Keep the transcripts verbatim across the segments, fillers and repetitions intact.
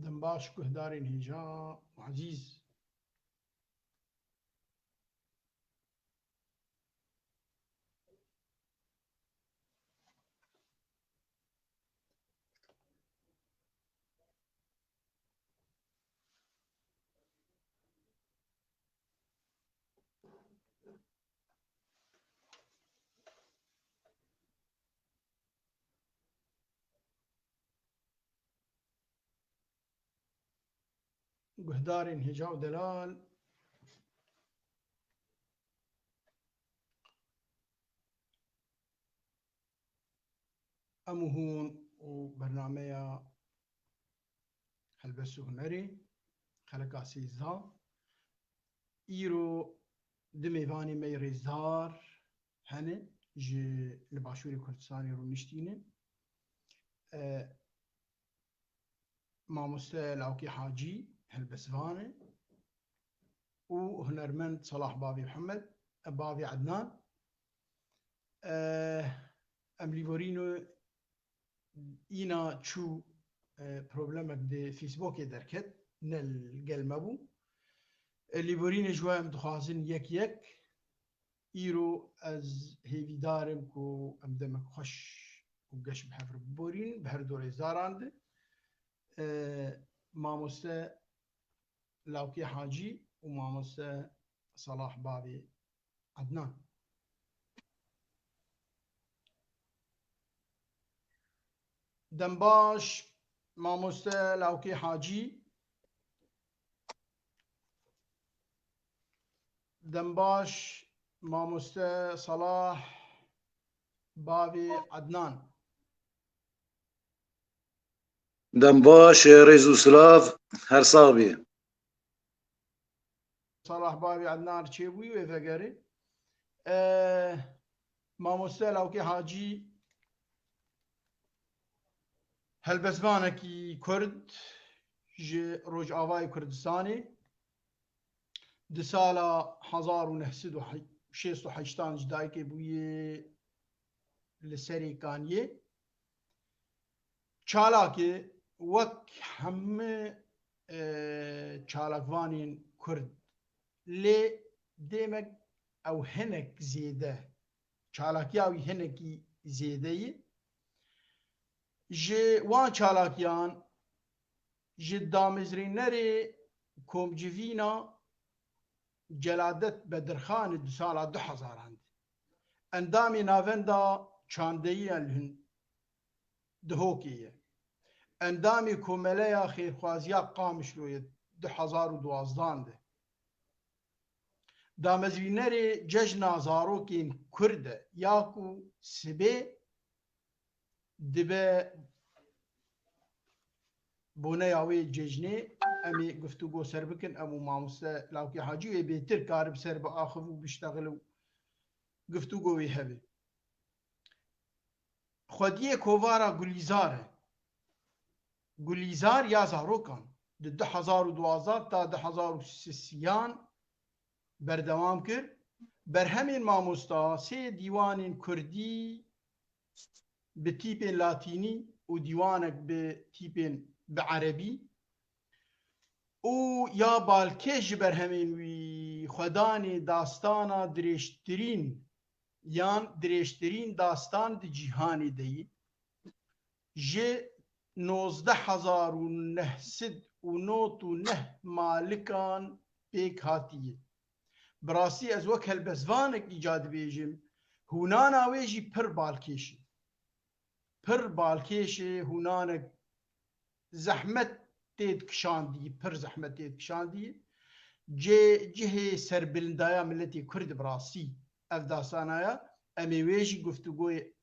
Dem baş guhdarên hêja û ezîz. Guhdarên hêja û delal, em û hûn û bernameya Helbest û Hunerê, xeleka sêzdeh. Îro du mêvanê me yê rêzdar hene, ji li Başûrê Kurdistanê rûniştîne. E, Mamoste Lawkê Hacî, helbestvan e, û hunermend Salah Bavê Mihemed, e, Bavê Ednan. E, em lîborîno îna çû, e, problemek di Facebookê derket, ne li gel me bû. E, lîborînê ji we em dixwazin yek yek. Îro ez hêvîdar im ku em demek xweş û geş bi hev re biborîn, bi her du rêzdaran de. E, Mamoste Lawkê Hacî û Mamoste Salah Bavê Ednan. Dem baş, Mamoste Lawkê Hacî. Dem baş, Mamoste Salah Bavê Ednan. Dem baş, rêz û silav, her sax bî. Salah Bavê Ednan çêbûyî wê vegerê. E, Mamoste Lawkê Hacî helbestvanekî Kurd ji Rojavayê Kurdistanê. Di sala hezar û neh sed û şêst û heştan ji dayikê bûye li Serê Kaniyê. Çalakê wek hemû, e, çalakvanên Kurd, lê demek ew hinek zêde, çalakiya wî hinekî zêde ye. Ji wan çalakiyan ji damezrînerê komcivîna Celadet Bedirxanê di sala du hezaran de. Endamê Navenda Çandeyî ya li Hin-, Dihokê ye. Endamê Komeleya Xêrxwaziya Qamişlo ye du hezar û duwazdan de. Damezrînerê Cejna Zarokên Kurd e ya ku sibê dibe boneya wê cejnê. Em ê guftûgo ser bikin, em û mamoste Lawkê Hacî wê bêtir karib ser biaxiv û biştexil û guftûgo wê hebe. Xwediyê kovara Gulîzar e. Gulîzar ya zarokan di du hezar û duwazdeh ta du hezar û sisiyan berdewam kir. Berhemên mamosta sê dîwanên kurdî bi tîpên latînî û dîwanek bi tîpên bi erebî û ya balkêş ji berhemên wî xwedanê dastana dirêjtirîn yan dirêjtirîn dastan di cîhanê de ye. Ji nozdeh hezar û neh sed û nod û neh malikan pêk hatiye. Bi rastî ez wek helbestvanek îca dibêjim, hûnana wê jî pir balkêş e. Pir balkêş e, hûnanek zehmet tê dikişandî, pir zehmet tê dikişandî. Cê, cihê serbilindaya miletê Kurd bi rastî ev dastana ya. Em ê wê jî guftûgoyê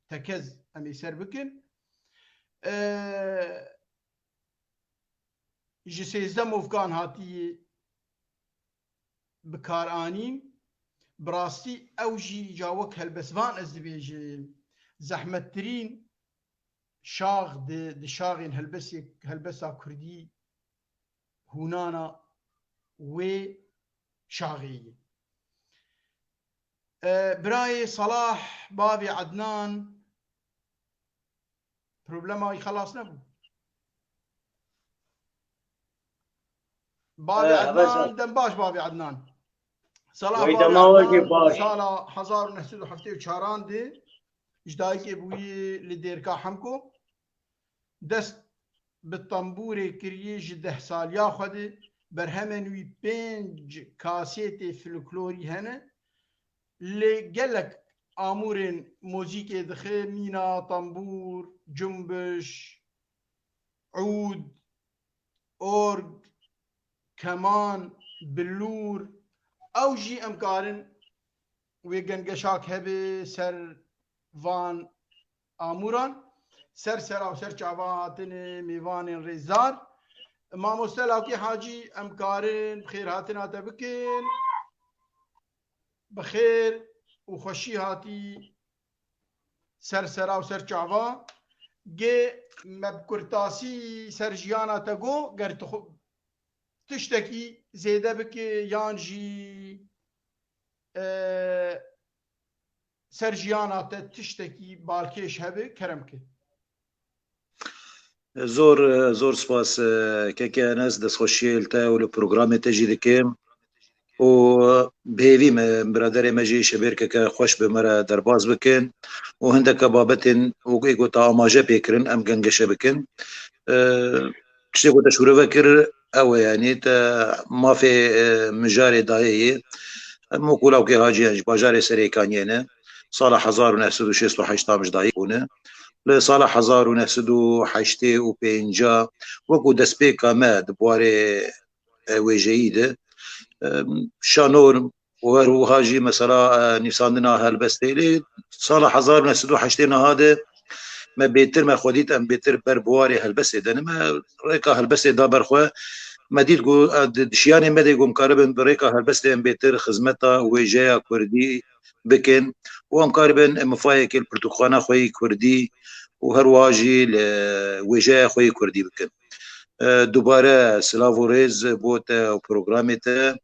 tekez em ê ser bikin. E, ji sêzdeh movkan hatiye bikaranîn. Bi rastî ew jî îca wek helbestvan ez dibêjim, zehmettirîn şax di, di şaxên helbestê, helbesta kurdî hûnana wê şaxê ye. E, birayê Salah, bavê Ednan, problema wî xelas nebû. Bavê Ednan, dem baş bavê Ednan. Sala bavê Ednan, sala hezar û neh sed û heftê û çaran de ji dayikê bûyî li Dêrka Hemko. Dest bi tembûrê kiriyê ji deh saliya xwe de. Berhemên wî pênc kasêtê folklorî hene. Li gelek amûrên muzîkê dixe, mîna, tembûr, cumbiş, ûd, org, keman, bilûr. Ew jî em karin wê gengeşak hebe ser van amûran. Ser sera û ser çava hatine mêvanên rêzdar. Mamoste Lawkê Hacî, em karin bi xêr hatina te bikin. Bi xêr û xweşî hatî ser sera û ser çava. Gê me bi kurtasî ser jiyana te got, ger tu xwe tiştekî zêde bike yan jî, e, ser jiyana te tiştekî balkêş hebe, kerem ke. Zor, zor spas, e, keke Enes, destxweşiyê li te û li programê te jî dikim. Û bi hêvî me, biraderê me jî şevêrkeke xweş bi me re derbas bikin û hindeke babetên wekî ku te amaje pê kirin, em gengeşe bikin. E, tiştê ku te şûrove kir, ew e, yanî te mafê, e, mijarê dayê yê. Em wekû Lawkê Hacî ye, ji bajarê Serêkaniyê ne. Sala hezar û neh sed û şêst û heşt am ji dayik bûne. Li sala hezar û neh sed û heştê û pênc wekû destpêka me di buwarê, e, wêjeyî de, e, şanor û her wiha jî mesela, e, nivîsandina helbestê. Lê sala hezar û neh sed û heştê niha de me bêtir me xwe dît, em bêtir ber buwarê helbestê de ne. Me rêka helbestê da ber xwe. Me dît ku, e, di, di jiyanê me de ku em karibin bi rêka helbestê em bêtir xizmeta wêjeya kurdî bikin û em karibin mifayekê li pirtûkxana xwe yî kurdî û her wiha jî li wêjeya xwe yî kurdî bikin. E, dubare silav û rêz bo te û programê te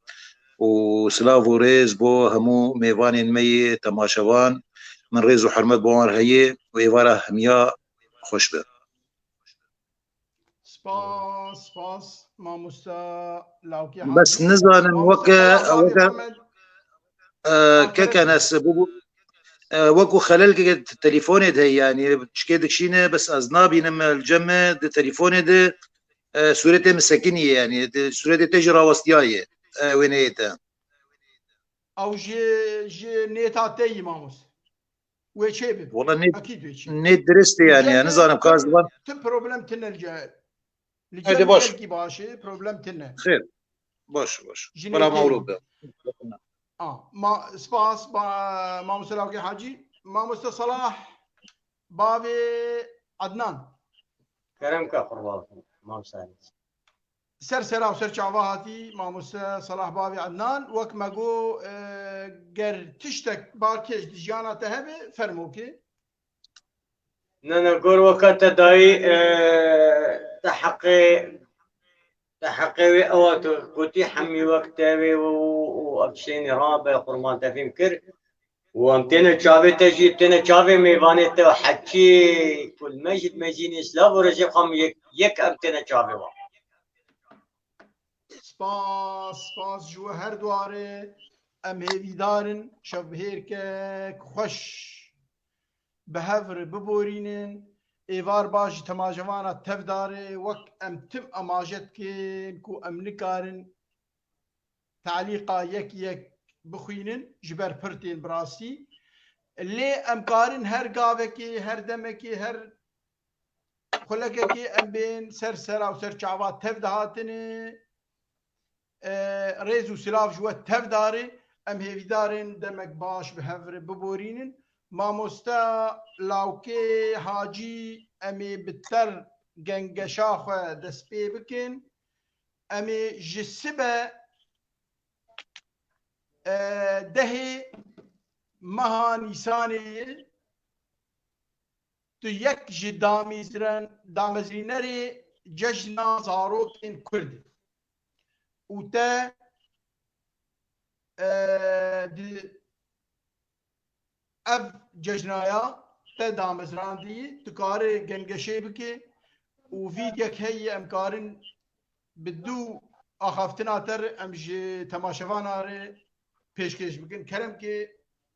û silav û rêz bo hemû mêvanên me yê temaşevan. Min rêz û hurmet bo wan re heye û êvara hemiya xweş be. Spas, spas, mamosta Lawkî Hacî. Bes nizanim, mamosta weke, Sala Bavê weke, Mihemed, e, Aferin. Kek Enes, bû, bû, e, wekû xelelkeke telefonê de heye, yanî çikê dikişîne, bes ez nabînim, e, li cem me di telefonê de, e, sûretê min sekiniye, yanî di sûretê te jî rawestiyaye, e, wêneyê te. Ew ji, ji nêta te yî, mamos. Wê çê bib. Wala nê, Ekîd wê çê bib. Nê dirist e yanî, ya nizanim ka ziman. Ti problem tine li cihê. Li cihê baş. Belkî baş e, problem tine. Xêr. Baş, baş. Ji nê wala mewlû be. A, ma, spas, ba, mamoste Lawkê Hacî. Mamoste Salah, bavê Adnan. Kerem ke qurban, mamoste. Ser sera û ser çava hatî, mamoste Salah bavê Ednan. Wek me got, e, ger tiştek balkêş di jiyana te hebe, fermo ke. Ne, ne, gor weka te dayî, e, te heqê, te heqê wê ewa tu gotî hemî wek te wê û, û, û ev tiştê nî rabe, qurban te fêm kir. Û em têne çavê te jî, têne çavê mêvanê te û heçî ku li me jî, me jî nê silav û rêzê xwe em yek, yek em têne çavê wan. Spas, spas ji we her duwarê. Em hêvîdar in şevbihêrkek xweş bi hev re biborînin. Êvar baş ji temajevana tevdarê, wek em tim amaje dikin ku em nikarin talîqa yek yek bixwînin ji ber pir tên bi rastî. Lê em karin her gavekê, her demekê, her xulekekê em bên ser sera û ser çava tev dihatine. E, rêz û silav ji we tev dare. Em hêvîdar in demek baş bi hev re biborînin. Mamoste Lawkê Hacî, em ê bi ter gengeşa xwe dest pê bikin. Em ê ji sibe, e, dehê meha Nîsanê tu yek ji damîzren-, damezrînerê cejna zarokên Kurd î û te, e, di ev cejnaya te damezrandî, tu karê gengeşê bike û vîdyek heye em karin bi du axaftina te re em ji temaşevana re pêşkêş bikin. Kerem ke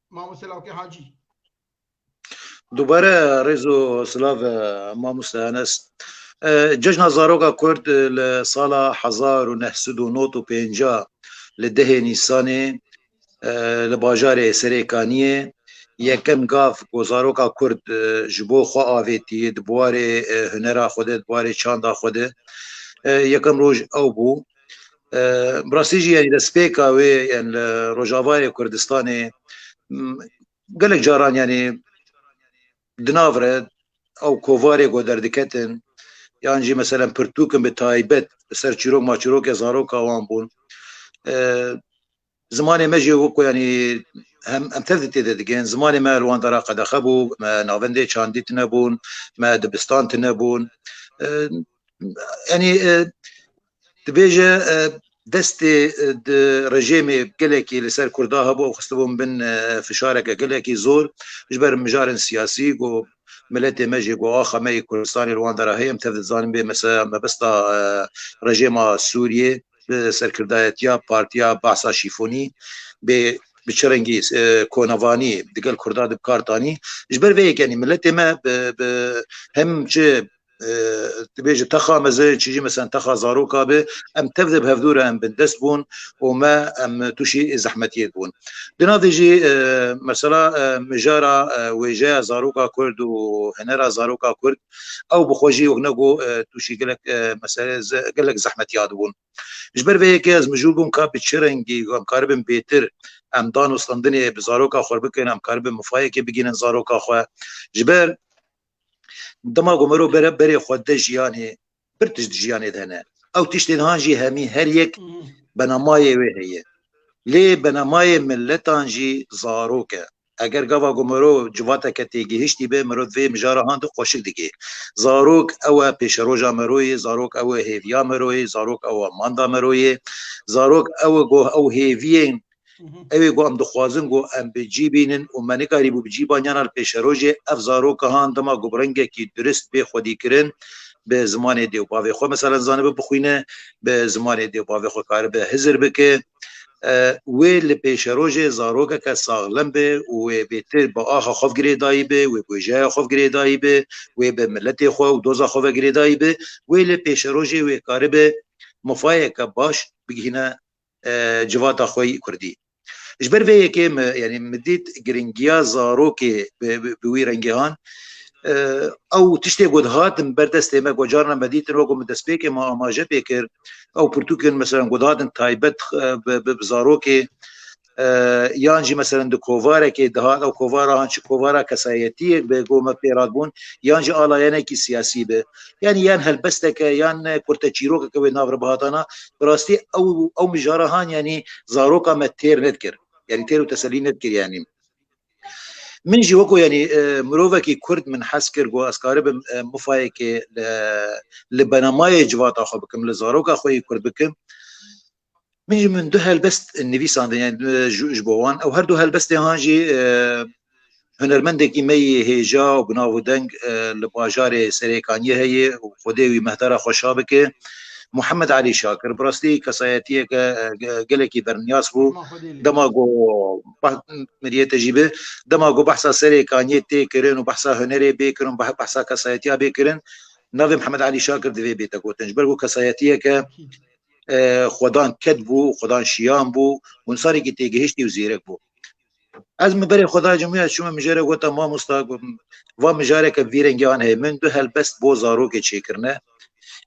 mamoste Lawkê Hacî. Dubare rêz û silav, e, mamoste Enes. E, Cejna Zaroka Kurd, e, li sala hezar û neh sed û nod û pêncî li dehê Nîsanê, e, li bajarê Serêkaniyê yekem gav ku zaroka Kurd, e, ji bo xwe avêtî di buwarê, e, hunera xwe de, di buwarê çanda xwe de, e, yekem roj ew bû. E, bi rastî jî, yanî destpêka wê, yanî li Rojavayê Kurdistanê, m, gelek caran, yanî di nav re ew kovarê ku derdiketin, yan jî meselen pirtûkin bi taybet li ser çîrok maçîrokê zaroka wan bûn. E, zimanê me jî wek ku, yanî hem em tev de tê de digên, zimanê me li wan dera qedexe bû, me navendê çandî tune bûn, me dibistan tune bûn. E, yanî, e, dibêje, e, destê, e, di rejêmê gelekî li ser Kurda hebû, ew xistibûn bin, e, fişareke gelekî zor ji ber mijarên siyasî, ku miletê me jî, ku axa me yê Kurdistanê li wan dera heye, em tev dizanin bê mesela mebesta, e, rejêma Sûriyê bi serkirdayetiya partiya Behsa Şîfonî bê bi çi rengî, e, konevanî digel Kurda di bi kar tanî. Ji ber vê yekê, yanî miletê me bi, bi hem çi, e, dibêje texa meze, çi jî mesela texa zaroka be, em tev de bi hevdû re em bindest bûn û me em tûşî zehmetiyê bûn. Di nav de jî, e, mesela, e, mijara, e, wêjeya zaroka Kurd û hunera zaroka Kurd, ew bi xwe jî wek ne ku, e, tûşî gelek, e, mesele ze-, gelek zehmetiya dibûn. Ji ber vê yekê ez mijûl bûm ka bi çi rengî em karibin bêtir em dan û standinê bi zaroka xwe bikin, em karibin mifayekê bigihînin zaroka xwe. Ji ber dema ku mero bere berê xwe de jiyanê, pir tişt di jiyanê de hene. Ew tiştên han jî hemî her yek benamayê wê heye. Lê benamayê miletan jî zarok e. Eger gava ku mero civateke têgihiştî be, mero vê mijara han de xweşik dike. Zarok ew e pêşeroja mero yê, zarok ew e hêviya mero yê, zarok ew e manda mero yê, zarok ew e ku ew hêviyên ew ê ku em dixwazin ku em bi cî bînin û me nikarîbû bi cî baniyana li pêşerojê, ev zaroka han dema ku bi rengekî durist bê xwedîkirin, bi zimanê dê û bavê xwe, meselen, zanibe bixwîne, bi zimanê dê û bavê xwe karibe hizir bike. E, wê li pêşerojê zarokeke saxlem be û wê bêtir bi axa xwe girêdayî be, wê bi wêjeya xwe girêdayî be, wê bi miletê xwe û doza xwe ve girêdayî be, wê li pêşerojê wê karibe mifayeke baş bigihîne, e, civata xwe yî kurdî. Ji ber vê yekê me, yanî min dît giringiya zarokê bi, bi, bi wî rengê han. E, ew tiştê ku dihatin ber destê me, ku carna me dîtin, wekû min destpêkê me amaje pê kir, ew pirtûkên, meselen, ku dihatin taybet, e, bi, bi, bi zarokê, e, yan jî, meselen, di kovarekê dihat, ew kovara han çi kovara kesayetiyê bi ku me pê radbûn, yan jî alayenekî siyasî bi. Yanî yan helbesteke, yan kurteçîrokeke wê nav re bihatana, bi rastî ew, ew mijara han, yanî zaroka me têr nedikir. Yanî têr û teselî nedikir, yanî. Min jî wekû, yanî, e, mirovekî kurd min hes kir, got, ez karibim, e, mifayekê li, li benamayê civata xwe bikim, li zaroka xwe yî kurd bikim. Min jî min du helbest nivîsandin, yanî, e, ji, ji bo wan. Ew her du helbestê han jî, e, hunermendekî me yê hêja û bi nav û deng, e, li bajarê Serêkaniyê heye û Xwedê wî mehdara xwe şa bike. Muhammed Elî Şakir, bi rastî kesayetiyeke, e, ge-, gelekî berniyas bû. Dema ku bah-, miriyete jî bi, dema ku behsa Serêkaniyê tê kirin û behsa hunerê bê kirin, beh-, behsa kesayetiya bê kirin, navê Muhammed Elî Şakir divê bête gotin. Ji ber ku kesayetiyeke, e, xwedan ket bû, xwedan şiyan bû, û insanekî têgihiştî û zîrek bû. Ez min berê xwe da cimû, ez çûme mijare gota, mamosta, va mijareke vî rengê an heye. Min du helbest bo zarokê çêkirine.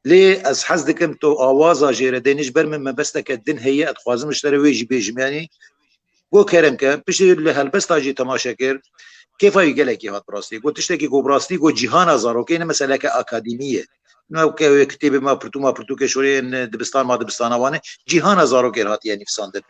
Lê ez hez dikim to awaza jê re dênî, ji ber min mebesteke din heye, ez dixwazim ji te re wê jî bêjim. Yanî, got, kerem ke, piştî li helbesta jî temaşe kir, kêfa wî gelekî hat bi rastî. Got, tiştekî ku bi rastî, got, cîhana zarokê ne meseleke akademî ye. Ne ke wê kitêbê ma pirtû ma pirtûkê şorê ne dibistan ma dibistana wan e. Cîhana zarokê re hatiye nivîsandin.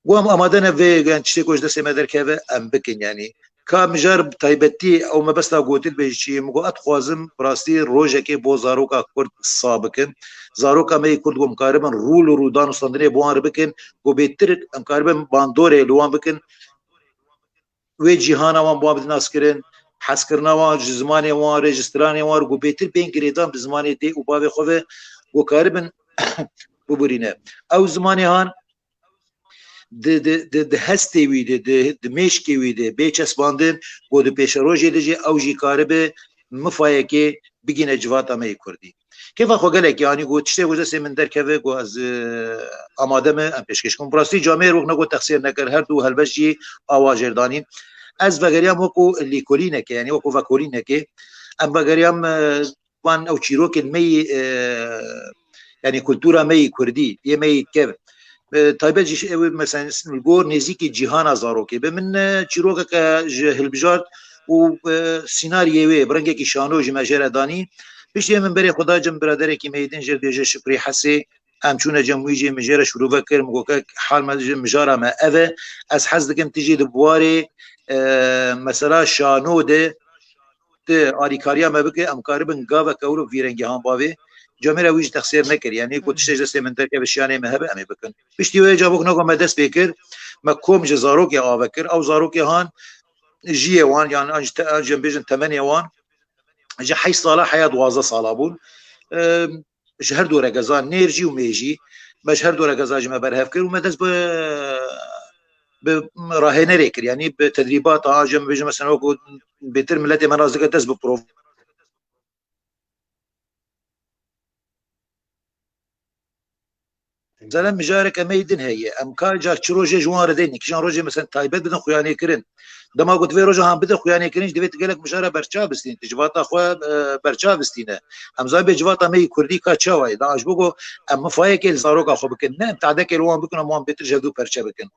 Got, em amade ne vê, yanî tiştê ku ji destê me derkeve, em bikin, yanî. Ka mijar bi taybetî ew mebesta gotin bêjî çi ye, min got, ez dixwazim bi rastî rojekê bo zaroka Kurd sa bikim. Zaroka me yê Kurd ku em karibin rûl û rûdan û standinê bi wan re bikin, ku bêtir em karibin bandorê li wan bikin. Wê cîhana wan bi wan bidin naskirin, hezkirina wan ji zimanê wan re, ji stranê wan re, ku bêtir bên girêdan bi zimanê dê û bavê xwe ve, ku karibin biborîne. Ew zimanê han di, di, di, di hestê wî de, di, di mêşkê wî de bê çespandin, ku di pêşerojê de jî ew jî karibe mifayekê bigîne civata me yê kurdî. Kêfa xwe gelekî anî, got, tiştê ku destê min derkeve, ku ez, e, amade me, em pêşkêş kim. Bi rastî camêr wek ne got texsîr nekir, her du helbest jî awa jêr danîn. Ez vegeriyam wekû lîkolîneke, yanî wekû vekolînekê. Em vegeriyam, e, van ew çîrokên me yî, e, yanî kultura me yî kurdî, yê me yî kev. E, taybet jî ew ê, mesela, li gor nêzîkî cîhana zarokê be. Min, e, çîrokeke ji hilbijart û, e, sînariyê wê bi rengekî şano ji me jê re danî. Piştî min berê xwe da cem biraderekî me yê din jê dibêje Şukrî Hesê. Em çûne cem wî jî, min jê re şirove kir, min got, kek, hal me ji mijara me ev e. Ez hez dikim tu jî di buwarê, e, mesela şano de, tu alîkariya me bike, em karibin gaveke ewro vî rengê han bavê. Camêra wî jî texsêr nekir. Yanî ku tiştê ji destê min derkeve şiyanê me hebe, em ê bikin. Piştî wê cavok nago me dest pê kir, me kom ji zarokê ave kir. Ew zarokê han jiyê wan, yan an jî te-, an jî em bêjin temenê wan ji heşt sala heya duwazdeh sala bûn. Em, ji her du regezan, nêr jî û mê jî, me ji her du regezan jî me berhev kir û me dest bi, bi rahênerê kir. Yanî bi tedrîbata, an jî em bêjin mesela wekû bêtir miletê me nas dike dest bi prov. Mesela mijareke me yê din heye. Em ka car çi rojê ji wan re deynin. Kîjan rojê mesela taybet bidin xuyanê kirin. Dema ku divê roja han bidin xuyanê kirin, jî divê tu gelek mijara berçav bistînin. Tu ji vata xwe, e, berçav bistîne. Em zanîn bê civata me yî kurdî ka çawa ye. Da ji bo ku em mifayekê li zaroka xwe bikin. Ne em tadekê li wan bikin, em wan bêtir ji hevdû perçe bikin.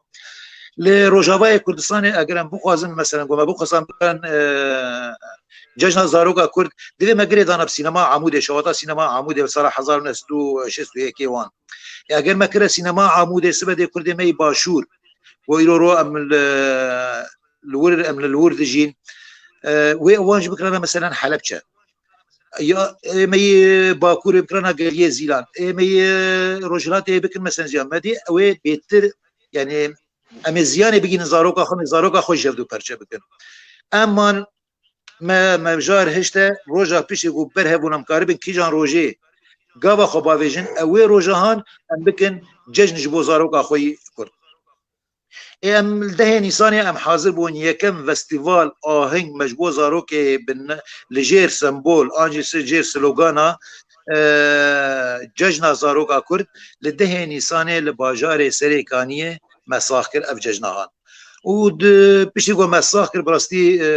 Li Rojavayê Kurdistanê eger em bixwazin, meselen, ku me bixwazan bikin, e, Cejna Zaroka Kurd, divê me girê dana bi sînema Amûdê, şewata sînema Amûdê li sala hezar û neh sed û şêst û yekê wan. E, eger me kire sînema Amûdê, sibe dê Kurdê me yî Başûr, ku îro ro em li, li wir, em li, li wir dijîn, e, wê wan jî bikirana, meselen, Helepçe. Ya, ê me yê Bakurê bikirana Geliyê Zîlan. Ê me yê Rojhilatê bikin, meselen, ziyan. Me dê ew ê bêtir, yanî, em ê ziyanê bigînin zaroka xwe, em ê zaroka xwe ji hevdû perçe bikin. Em man me, me mijar hişte, roja piştî ku berhev bûn em karibin kîjan rojê gava xwe bavêjin, ew ê roja han em bikin cejn ji bo zaroka xwe yî kurd. Ê em li dehê Nîsanê em hazir bûn yekem festîval aheng me ji bo zarokê bi ne-, li jêr sembol an jî si-, jêr slogana, e, Cejna Zaroka Kurd li dehê Nîsanê li bajarê Serêkaniyê me sax kir ev cejna han. Û di piştî ku me sax kir, bi rastî, e,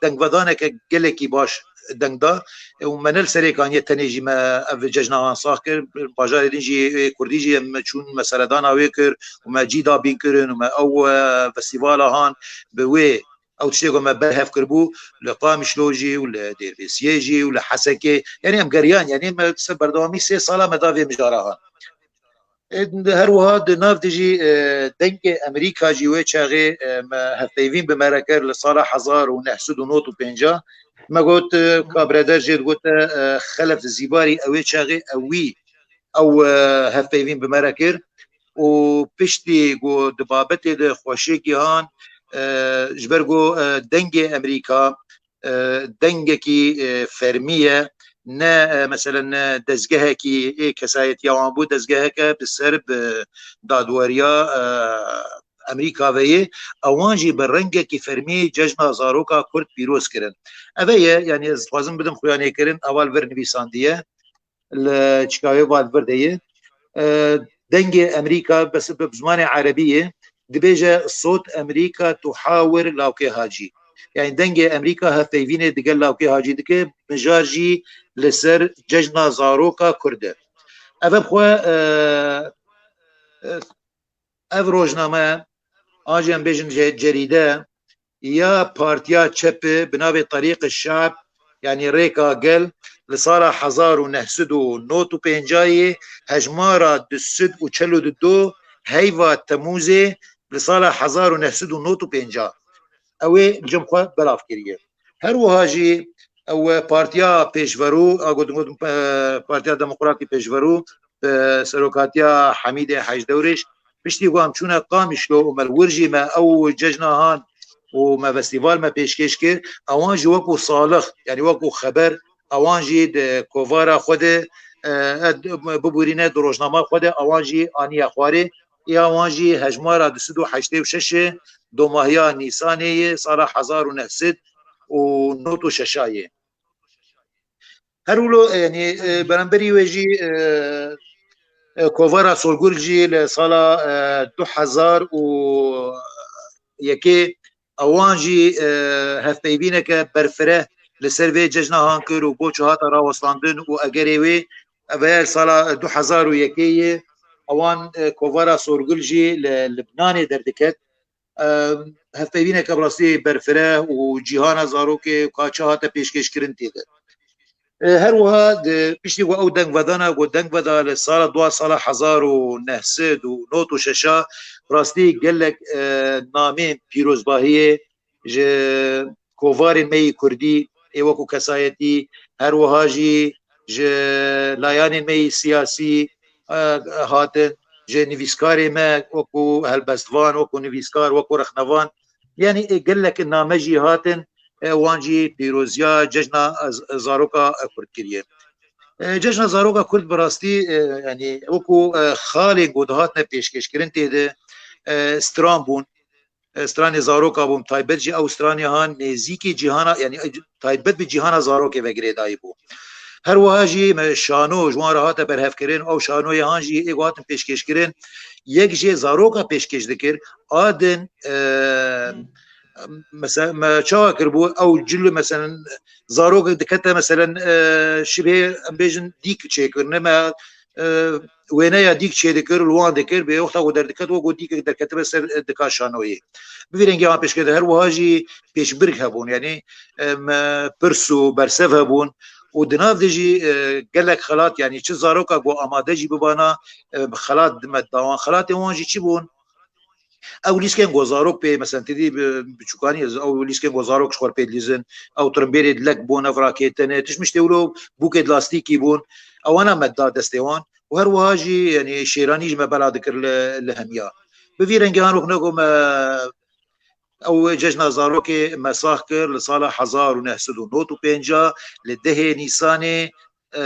dengvedaneke gelekî baş deng da. E, û me ne li Serêkaniyê tenê jî me ev cejna han sax kir. Bajarê din jî, e, Kurdî jî em çûn me seredana wê kir û me cî dabîn kirin û me ew, e, festîvala han bi wê ew tiştê ku me berhev kiribû li Qamişlo jî û li Dêrbêsiyê jî û li Hesekê. Yanî em geriyan, yanî me ser berdewamî sê sala me da vê mijara han. E, her wiha di nav de jî, e, Dengê Amerîka jî wê çaxê, e, me hevpeyvîn bi me re kir li sala hezar û neh sed û nod û pênc. Me got, e, ka bireder jê digot, e, Xelef Zîbarî ew ê çaxê ew wî, ew, e, hevpeyvîn bi me re kir û piştî ku di babetê de xweşiyekî han, e, ji ber ku, e, Dengê Amerîka, e, dengekî, e, fermî ye, ne, e, meselen, ne dezgehekî ê kesayetiya wan bû, dezgeheke bi ser bi dadweriya, e, Amerîka ve yê, ewan jî bi rengekî fermî cejna zaroka Kurd pîroz kirin. Eve ye, yanî ez dixwazim bidim xuyanê kirin, ewa li vir nivîsandiye, li çikawê va li vir de ye. E, Dengê Amerîka bes bi zimanê erebî ye. Dibêje, Sot Amerîka tu hawir Lawkê Hacî. Yani Dengê Amerîka hevpeyvînê digel Lawkê Hacî dike, mijar jî li ser cejna zaroka Kurd e. Ev bi xwe, e, e, ev rojname, an jî em bêjin ce-, cerîde, ya partiya çepê bi navê Terîq Şab, yanî Rêka Gel, li sala hezar û neh sed û nod û pêncayê hejmara du sed û çel û du heyva Temûzê li sala hezar û neh sed û nod û pênc ew ê cem xwe belav kiriye. Her wiha jî ew partiya pêşverû, a gotin, gotin, e, Partiya Demokratî Pêşverû, bi serokatiya Hemîdê Hecdewrêş, piştî ku em çûne Qamişlo û me li wir jî me ew cejna han û me festîval me pêşkêş kir, ewan jî wekû salix, yanî wekû xeber, ewan jî di kovara xwe de, e, e, bibûrîne di rojnama xwe de, ewan jî aniye xwarê. Ya wan jî hejmara du sed û heştê û şeş e, domahiya Nîsanê ye, sala hezar û neh sed û nod û şeş ye. Her wilo, e, yanî, e, beramberî wê jî, e, e, Kovara Sorgul jî li sala, e, du hezar û yekê ewan jî, e, hevpeyvîneke berfireh li ser vê cejna han kir û boçû hate rawestandin û egerê wê, ev e sala du hezar û yekê ye, ewan, e, Kovara Sorgul jî li Libnanê derdiket. E, hevpeyvîneke bi rastî berfireh û cîhana zarokê ka çi hate pêşkêşkirin tê de. E, her wiha di piştî ku ew dengvedana ku dengveda li sala dua sala hezar û neh sed û nod û şeş a rastî gelek, e, namên pîrozbahiyê ji kovarên me yî kurdî ê wekû kesayetî, her wiha jî ji layanên me yî siyasî, e, hatin, ji nivîskarê me wekû helbestvan, wekû nivîskar, wekû rexnevan, yanî, e, gelek name jî hatin, e, wan jî pîroziya cejna, e, z-, zaroka, e, kurd kiriye. E, cejna zaroka kurd bi rastî, e, yanî wekû, e, xalên ku dihatine pêşkêşkirin tê de, e, stran bûn. E, stranê zaroka bûn, taybet jî ew stranê han nêzîkî cîhana, yanî, e, taybet bi cîhana zarokê ve girêdayî bû. Her wiha jî me şano ji wan re hate berhevkirin, ew şanoyê han jî ê ku hatin pêşkêşkirin, yek jê zaroka pêşkêş dikir, a din, e, Hmm. mese-, me çawa kiribû, ew cil, meselen, zarok dikete, meselen, e, şibê, em bêjin, dîk çêkirine, me, e, wêneya dîk çêdikir, li wan dikir, bê wexta ku derdiket, wekû dîkek derketibe ser, e, dika şanoyê. Bi vî rengî an pêşkete her wiha jî pêşbirk hebûn, yanî, e, me pirs û bersev hebûn û di nav de jî, e, gelek xelat, yanî çi zaroka ku amade jî bibana, e, bi xelat dime da wan. Xelatên wan jî çi bûn? Ew lîskên ku zarok pê, mesela, têdî bi, biçûkanî, ew lîskên ku zarok ji xwe pê dilîzin, ew tirimbêrê dilek bûn, ev rakêtene, tişt miştê wilo bûkê lastîkî bûn, ewana me da destê wan û her wiha jî, yanî, şêranî ji me bela dikir li, li hemiya. Bi vî rengê han wek ne ku me ew cejna zarokê me sax kir li sala hezar û neh sed û nod û pênc li dehê Nîsanê, e,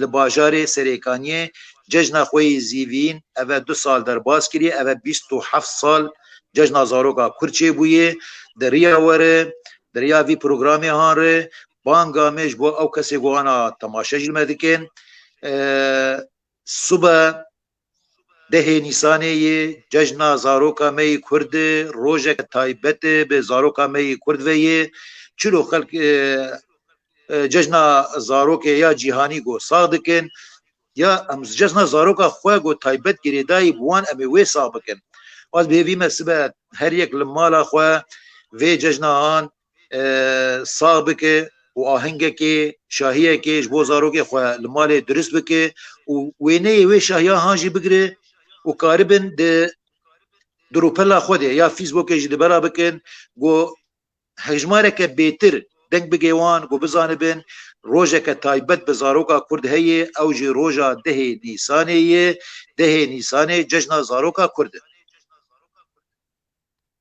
li bajarê Serêkaniyê cejna xwe yî zîvîn, eve du sal derbas kiriye, eve bîst û heft sal cejna zaroka Kurd çêbûye. Di riya were, di riya vî programê han re, banga me ji bo ew kesê ku ana temaşe jî me dikin. E, sibe dehê Nîsanê yê cejna zaroka me yê Kurd e, rojeke taybet e bi zaroka me yê Kurd ve yê. Çilo xelk, e, e, cejna zarokê ya cîhanî ku sax dikin, ya em cejna zaroka xwe ku taybet girêdayî bi wan em ê wê sax bikin. Ez bi hêvî me sibe her yek li mala xwe vê cejna han, e, sax bike û ahengekê, şahiyekê ji bo zarokê xwe li malê dirust bike û wêneyê wê şahiya han jî bigire û karibin di di rûpela xwe de ya Facebookê jî di bera bikin, ku hejmareke bêtir deng bigê wan, ku bizanibin rojeke taybet bi zaroka Kurd heye, ew jî roja dehê Nîsanê ye, dehê Nîsanê cejna zaroka Kurd e.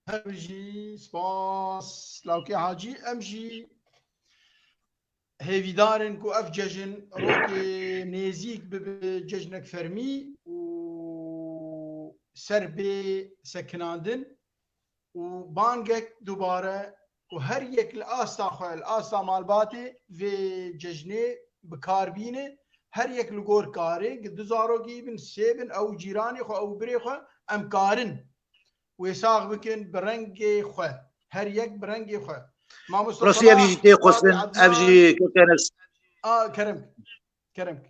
Her bijî, spas, Lawkê Hacî. Em jî hêvîdar in ku ev cejin rokê nêzîk bibe cejnek fermî û ser bê sekinandin û bangek dubare ku her yek li asta xwe, li asta malbatê vê cejnê bi kar bîne, her yek li gor karê, gi du zarokî bin, sê bin, ew cîranê xwe, ew birê xwe, em karin wê sax bikin bi rengê xwe. Her yek bi rengê xwe. Mamoste Rastî ev Salah, jî tê xwestin, Fatih ev jî Adnan. Kek Enes. A, kerem. Kerem.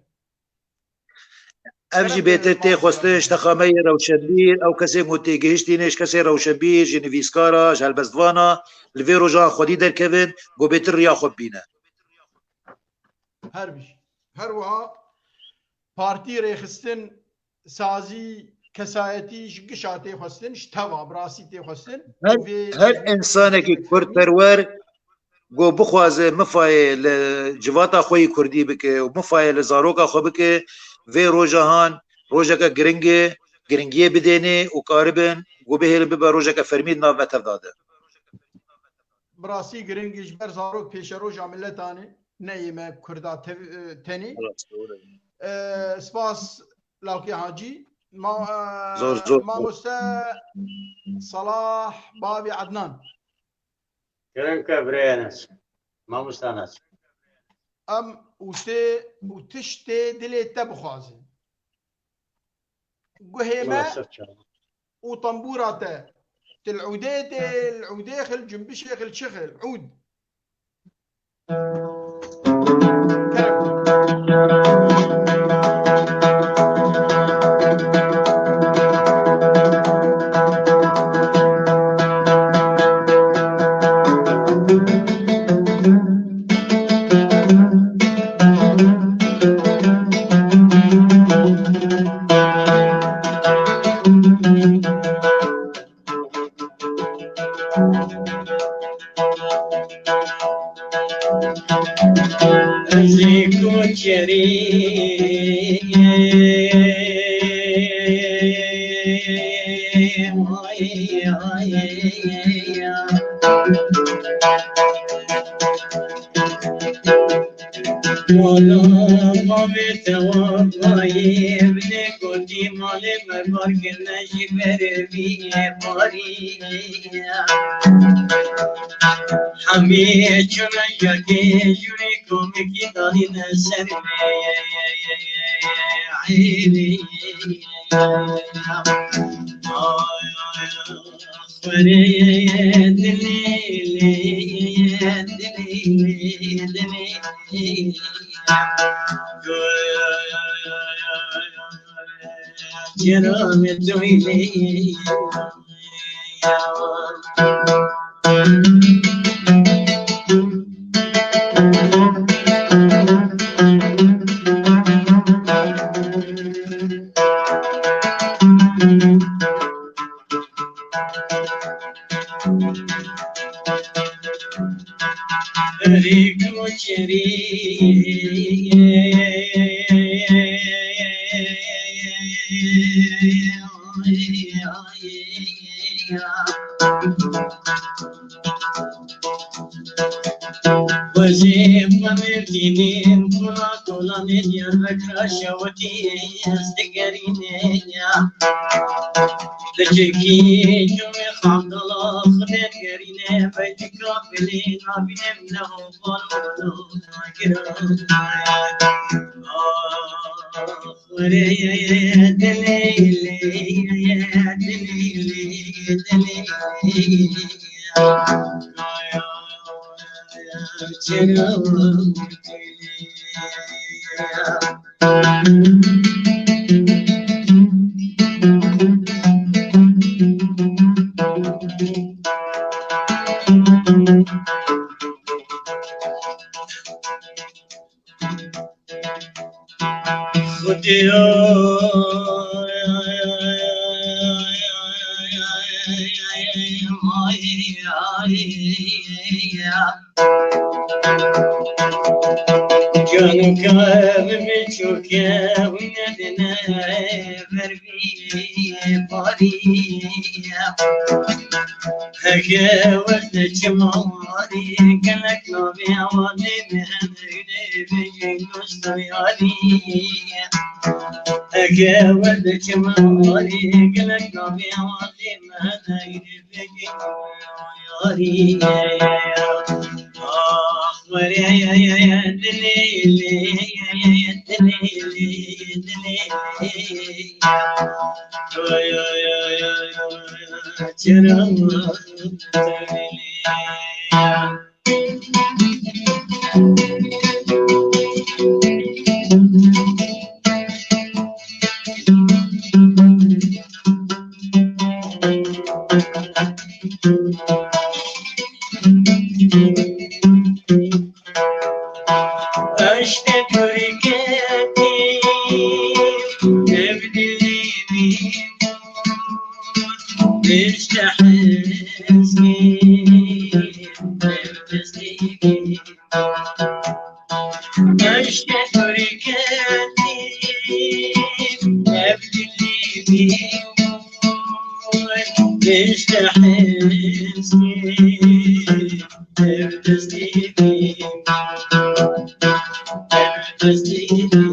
Ev jî Kerem bêtir ke tê xwestin, Mamoste. Ji texa me yê rewşenbîr, ew kesê ku têgihiştî ne, ji kesê rewşenbîr, ji nivîskara, ji helbestvana, li vê rojan xwedî derkevin, ku bêtir riya xwe bibîne. Her bijî. Her wiha partî rêxistin sazî, kesayetî ji gişa tê xwestin, ji teva bi rastî tê xwestin. Her, Vê her cejnê însanekî Kurd kurdperwer ku bixwaze mifayê li civata xwe yî kurdî bike û mifayê li zaroka xwe bike, vê roja han rojeke giring e, giringiyê bidêne û karibin ku bihêlin bibe rojeke fermî di nav me tevda de. Bi rastî giring e, ji ber zarok pêşeroja miletan e, ne yê me Kurda tev-, e, tenê. E, spas Lawkê Hacî. Ma-, e, Zor, zor. Mamoste Salah Bavî Ednan. Kerem ke birê Enes. Mamoste Enes. Em û tê û tiştê dilê te bixwazin. Guhê me Wala ser çawa. Û tembûra te. Til ûdê tê, l ûdê xil, cumbişê xil, çi xil, ûd. Ez ê koçerî Wala bavê te wa bayê, binê gotî malê me bar kirine jî berê bîyê barî. Hemî çûne yekê jûrî komikî danîne ser me. Ay, ay, ay. Were dilê, dilê, dilê. Cera me doyne. Wezê xwe mevdînên kula kolanê Diyarbekira şewitî ez digerîne ya. Li çekî cumê xandala xwe dergerîne, belkî kafilê nabînim neho balo gira. Ah, were dilê, dilê, dilê. Xwedê Can û kevimê çûke wî nedine ber vî barî. Heke werde çima warî, gelek navê ewalê me hene, hûnê bêjin dost û yarî. Heke werde çima warî, gelek navê ewalê me hene, hûnê bêjin yarî. Ah, were dilê, dilê, dilê. Eşqê kurketî ev dilî min, işte hezkî ev destî min. Eşqê kurketî ev dilî min, işte hezkî ev destî min, ev destî min.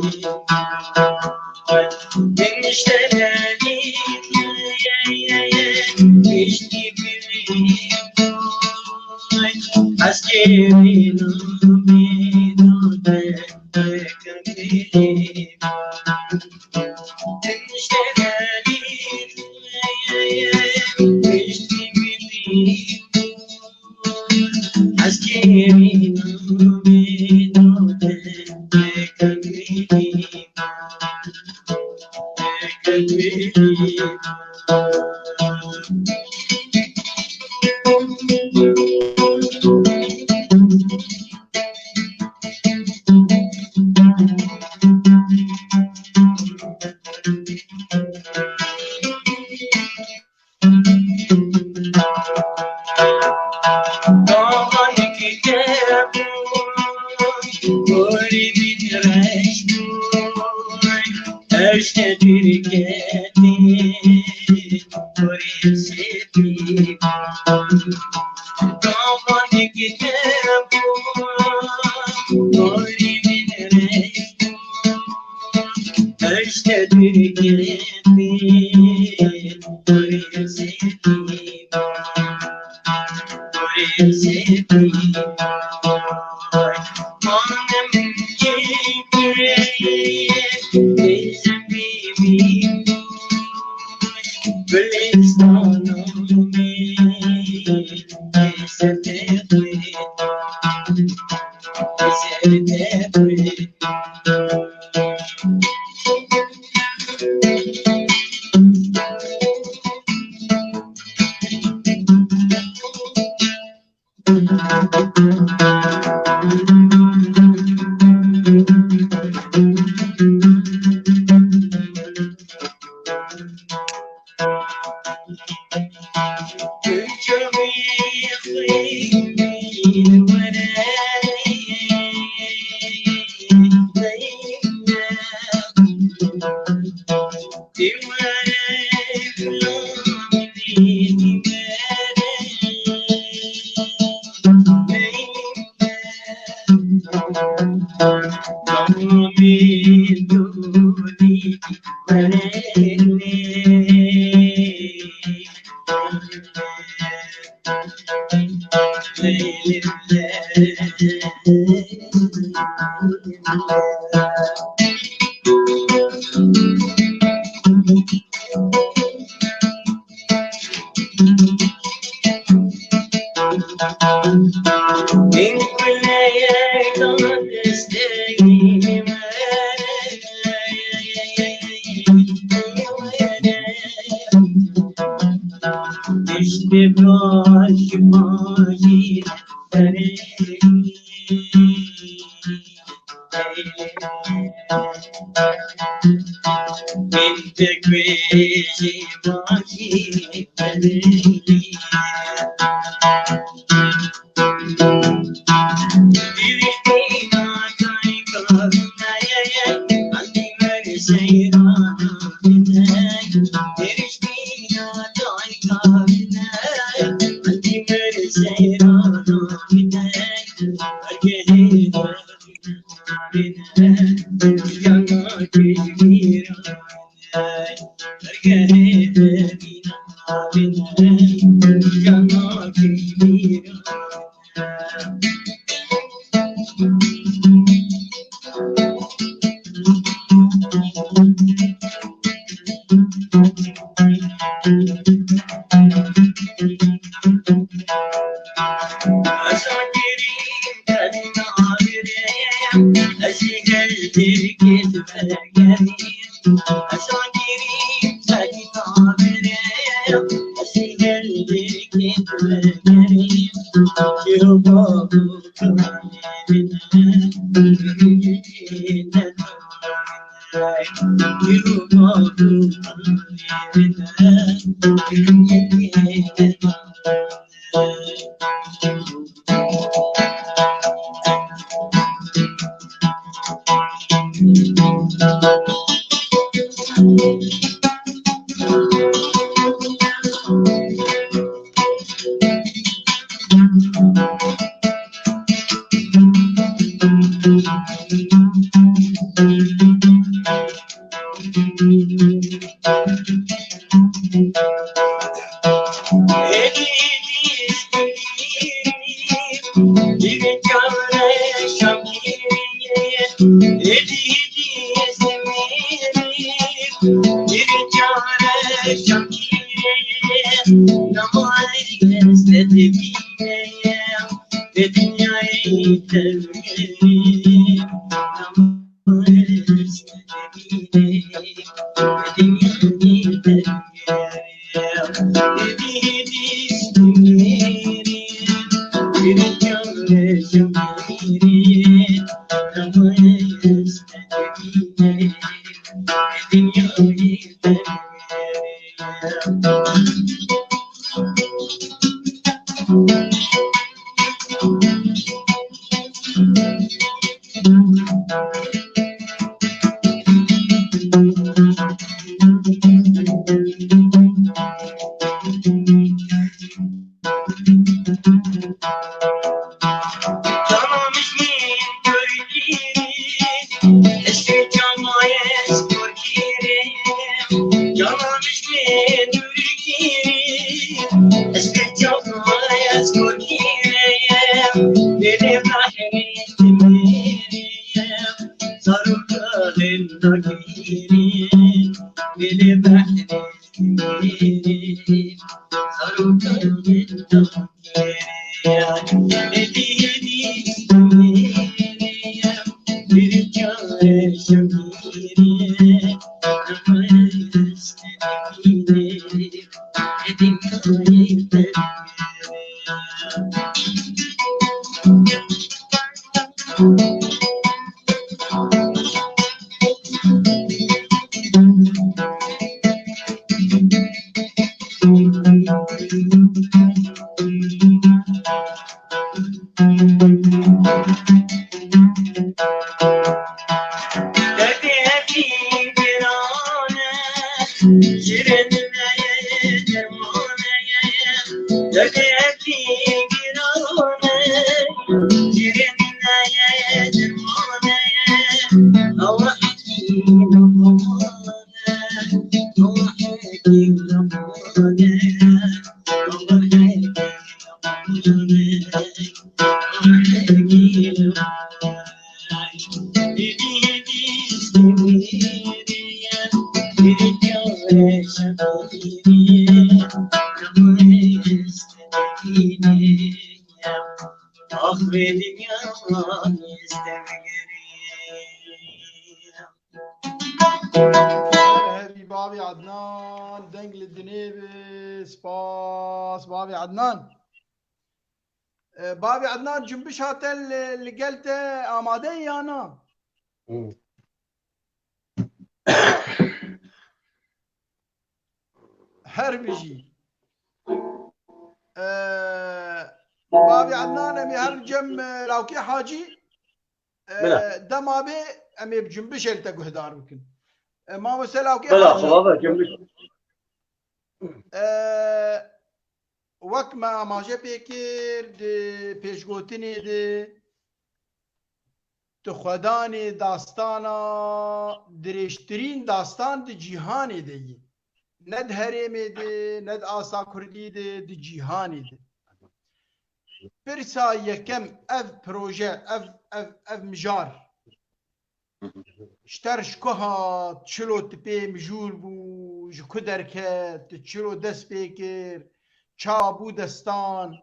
Hevî bavê Adnan, deng li dinê be. Spas, bavê Adnan. E, bavê Adnan, cumbiş hate li, li gel te amade ye ya na? Hmm. Her bijî. E, bavê Adnan, em ê herin cem, e, Lawkê Hacî. E, Bila. Dema bê em ê bi cumbiş el te guhdar bikin. E, mamoste Lawkê Bila, Hacî. Xwe baba, cumbiş. E, wek me amaje pê kir, di pêşgotinê de, tu xwedanê dastana dirêjtirîn dastan di cîhanê de yî. Ne di herêmê de, ne di asa kurdî de, di cîhanê de. Pirsa yekem, ev proje, ev, ev, ev mijar ji te re ji ku hat, çilo tu pê mijûl bû, ji ku derket, tu çilo dest pê kir, çawa bû destan?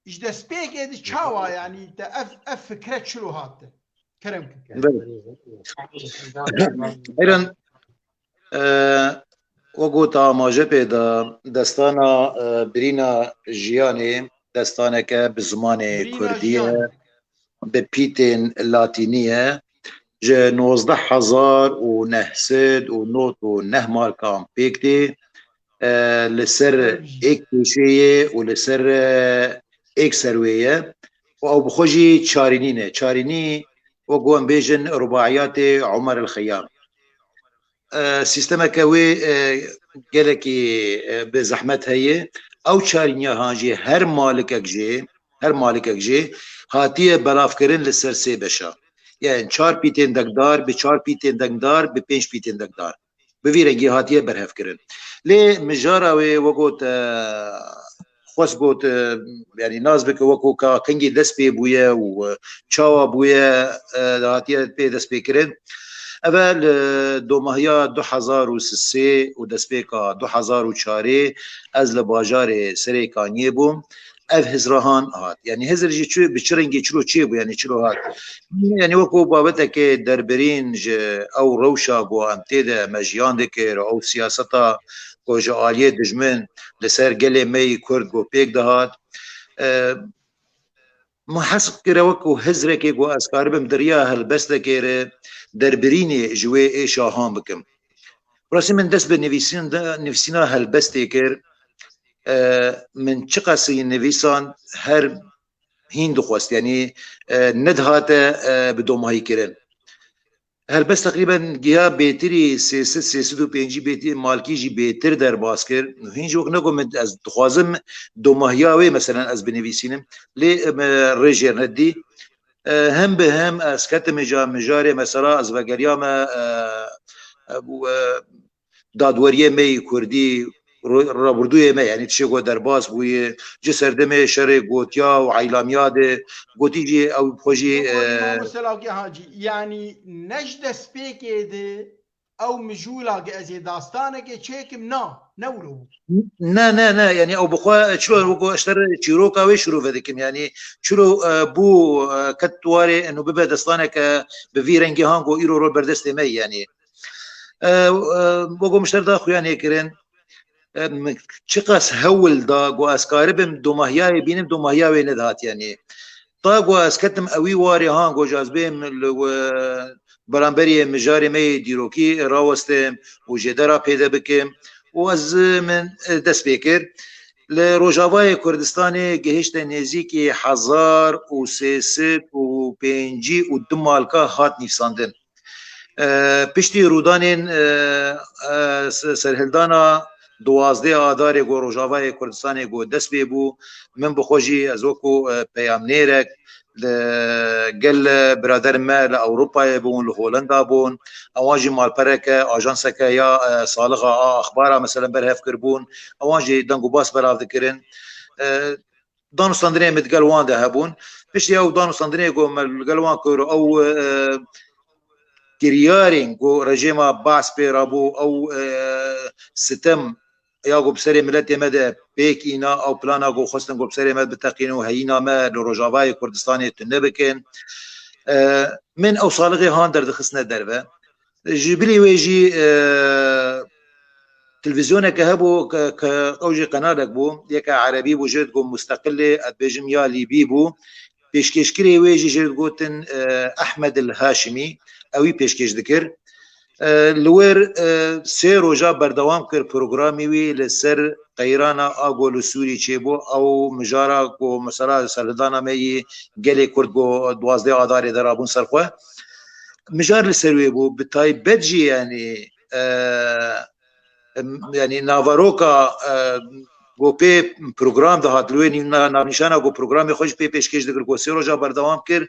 Ji destpêkê de çawa, yanî te ev, ev fikre çilo hat te? Kerem kin. Belê. Êran, e, wek got amaje pê da, destana, e, Birîna Jiyanê, destaneke bi zimanê Birîna kurdî ye, Jiyanê. Bi pîtên latînî ye. Ji nozdeh hezar û neh sed û nod û neh markan pêk tê, e, li ser êk pêşeyê û li ser, e, êk serwê ye. Û ew bi xwe jî çarînî ne. Çarînî, wek ku em bêjin, rubaiyatê Omer el Xeyyam. E, sîstemeke wê, e, gelekî, e, bi zehmet heye. Ew çarîniya han jî her malikek jê, her malikek jê hatiye belavkirin li ser sê beşa. Yani çar pîtên dekdar, bi çar pîtên dekdar, bi pênc pîtên dekdar. Bi vî rengî hatiye berhevkirin. Lê mijara wê, wek got, e, xwest got, e, yani nas bike wek ku ka kengî dest pê bûye û, e, çawa bûye, e, hatiye pê dest pê kirin. Ev e li domahiya du hezar û sê û destpêka du hezar û çarê ez li bajarê Serê Kaniyê bûm. Ev hizra han hat. Yanî hizir jî çi, bi çi rengî çilo çêbû, yanî çilo hat. Yanî wekû babeteke derbirîn ji ew rewşa ku em tê de me jiyan dikir, ew siyaseta ku ji aliyê dijmin li ser gelê me yî Kurd ku pêk dihat. E, Min hes kire wekû hizrekê ku ez karibim di riya helbestekê re derbirînê ji wê êşa han bikim. Rastî min dest bi nivîsîn de, nivîsîna helbestê kir. E, min çiqas nivîsan her hîn dixwest, yanî, e, nedihate, e, bi domahî kirin. Helbest teqrîben giha bêtirî sê sed, sê sed û pêncî bêtî, malkî jî bêtir derbas kir. Hîn jî wek ne ku min ez dixwazim domahiya wê, meselen, ez binivîsînim. Lê, em, rê jêr nedî. E, hem bi hem ez ketim îca mijarê, mesela, ez vegeriyame, e, e, bû, e, dadweriyê me yî Kurdî, ro-, rabirdûyê me, yanî tiştê ku derbas bûye, ji serdemê şerê gotiya û eylamiya de, gotî jî ew xwe jî, e, Mamoste Lawkê Hacî, yanî ne ji destpêkê de ew mijûla ge ez ê dastanekê çêkim, na, ne wilo bû. Ne, ne, ne, yanî ew bi xwe çilo wekû ez ji te re çîroka wê şirove dikim, yanî çilo, e, bû, e, ket warê eno bibe destaneke bi vî rengî han ku îro rol berdestê me, yanî. E, e, wekû min ji te re da xuyanê kirin, e, min çiqas hewl da ku ez karibim domahiyayê bînim, domahiya wê nedihat, yanî. Ta ku ez ketim ewî warê han ku ez bêm li we beramberî mijarê me yê dîrokî rawestim û jêdera pêde bikim û ez min dest pê kir. Li Rojavayê Kurdistanê gihişte nêzîkî hezar û sê sed û pêncî û du malka hat nîvsandin. E, piştî rûdanên, e, e, se-, serhildana duwazdeh Adarê ku Rojavayê Kurdistanê ku dest pê bû, min bi xwe jî ez wekû, e, peyamnêrek li gel biraderên me li Ewropayê bûn, li Holenda bûn, ewan jî malpereke, ajanseke ya, e, salixa a axbara, meselen, berhev kiribûn, ewan jî deng û bas belav dikirin. E, danûstandinê me digel wan de hebûn. Piştî ew danûstandinê ku me li gel wan kir, ew, e, kiryarên ku rejîma Baas pê rabû, ew, e, sitem ya ku bi serê miletê me de pêk îna, ew plana ku xwestin ku bi serê me biteqînin û heyîna me li Rojavayê Kurdistanê tune bikin. E, min ew salixê han derdixistine derve. Ji bilî wê jî, e, televîzyoneke hebû ke, ke ew jî qenalek bû, yeke erebî bû, jê digot Musteqilê, ez dibêjim ya Lîbî bû. Pêşkêşkirê wê jî jê digotin, e, Ehmed el Haşimî, ewî pêşkêş dikir. E, li wir, e, sê roja berdewam kir programî wî li ser qeyrana a ku li Sûrî çêbû, ew mijara ku mesela serhildana me yî gelê Kurd ku duwazdeh Adarê de rabûn ser xwe. Mijar li ser wê bû, bi taybet jî, yanî, e, em, yanî naveroka, e, ku pê program dihat, li wê nî-, na-, navnîşana ku programê xwe jî pê pêşkêş dikir, ku sê roja berdewam kir,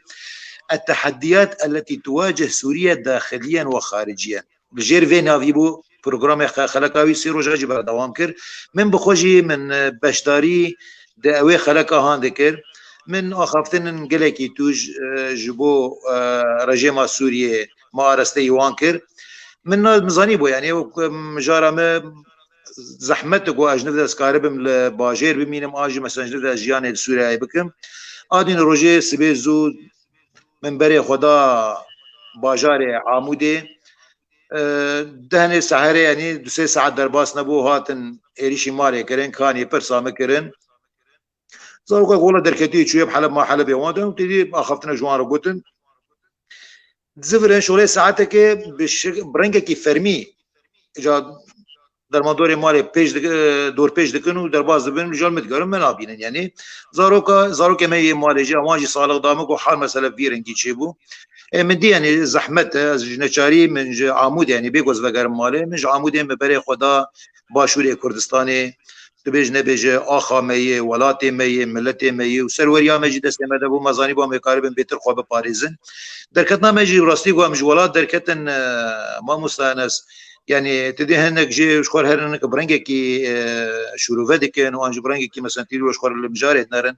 التحديات التي تواجه سوريا داخليا وخارجيا. Li jêr vê navî bû programê xe-, xeleka wî sê roja jî berdewam kir. Min bi xwe jî min, e, beşdarî di ewê xeleka han dikir. Min axaftinên gelekî tûj, e, ji bo, e, rejêma Sûriyê me arasteyî wan kir. Min na, min zanîbû, yanî, ew, e, mijara me zehmet e ku ez ji niv de ez karibim li bajêr bimînim, an jî mesela ji niv de ez jiyanê li Sûriyeyê bikim. A dîn rojê sibê zû min berê xwe da bajarê Amûdê. E, dehnê seherê, yanî du sê saet derbas nebû, hatin êrîşî malê kirin, kanî pirsa min kirin. Zarokek wela derketî çûye bi Heleb, ma Helebê wan de, û têdî axaftine ji wan re gotin. Zivirin şolê saetekê bi şi-, bi rengekî fermî, îca dermandorê malê pêş dik-, e, dorpêç dikin û derbas dibin, îca min digerin, me nabînin. Yanî zaroka, zarokê me yê malê jî, ewan jî salix da min ku hal mesele vî rengî çêbû. Ê, min dî, yanî zehmet e, ez ji neçarî min ji Amûdê, yanî bê ku ez vegerim malê, min ji Amûdê min berê xwe da Başûrê Kurdistanê, dibêj nebêje axa me yê, welatê me yê, miletê me yê û serweriya me jî destê me de bû, me zanîbû em ê karibin bêtir xwe biparêzin. Derketina me jî rastî ku em ji welat derketin, e, mamosta Enes, yanî tu dê hinek jê ji xwe re her hinek bi rengekî, e, şûrove dikin û an jî bi rengekî, mesela, tîrî ji xwe re li mijarê dinerin.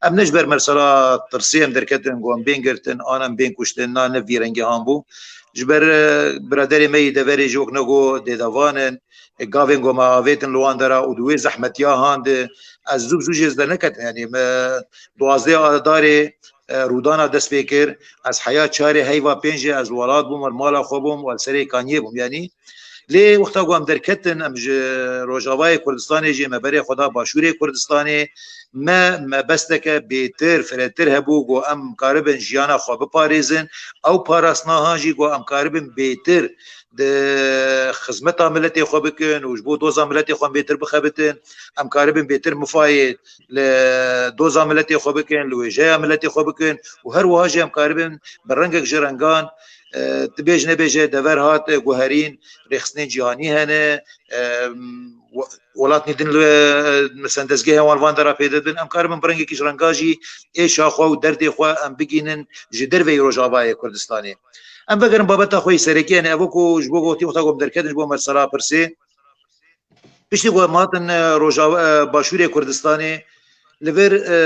Em ne ji ber mesela tirsê em derketin ku em bên girtin, an em bên kuştin, na, ne vî rengî han bû. Ji ber, e, biraderê me yî deverê jî wek nego dêdevan in, e, gavên ku me avêtin li wan dera û di wê zehmetiya han de ez zû bi zû jê ez derneketim. Yanî me duwazdeh Adarê, e, rûdana dest pê kir. Ez heya çarê heyva pêncê ez li welat bûm, li mala xwe bûm, li serê kaniyê bûm. Yanî lê wexta ku em derketin, em ji Rojavayê Kurdistanê jî me berê xwe da Başûrê Kurdistanê, me mebesteke bêtir, firehtir hebû ku em karibin jiyana xwe biparêzin. Ew parastina han jî ku em karibin bêtir di xizmeta miletê xwe bikin û ji bo doza miletê xwe bêtir bixebitin. Em karibin bêtir mifayê li doza miletê xwe bikin, li wêjeya miletê xwe bikin û her wiha jî em karibin bi rengek ji rengan, e, tu bêj nebêje dever hat, e, guherîn, rêxistinên cîhanî hene, e, we-, welatnî din li, e, mesela dezgehên wan van dera pê dibin, em karibin bi rengekî ji renga jî êşa xwe û derdê xwe em bigînin ji derveyî Rojavayê Kurdistanê. Em vegerin babeta xwe yî serekî, yani ev ku ji bo gotî wexta ku em derketin ji bo mesela pirsê, piştî ku em hatin, e, Rojava, e, Başûrê Kurdistanê, li vir, e,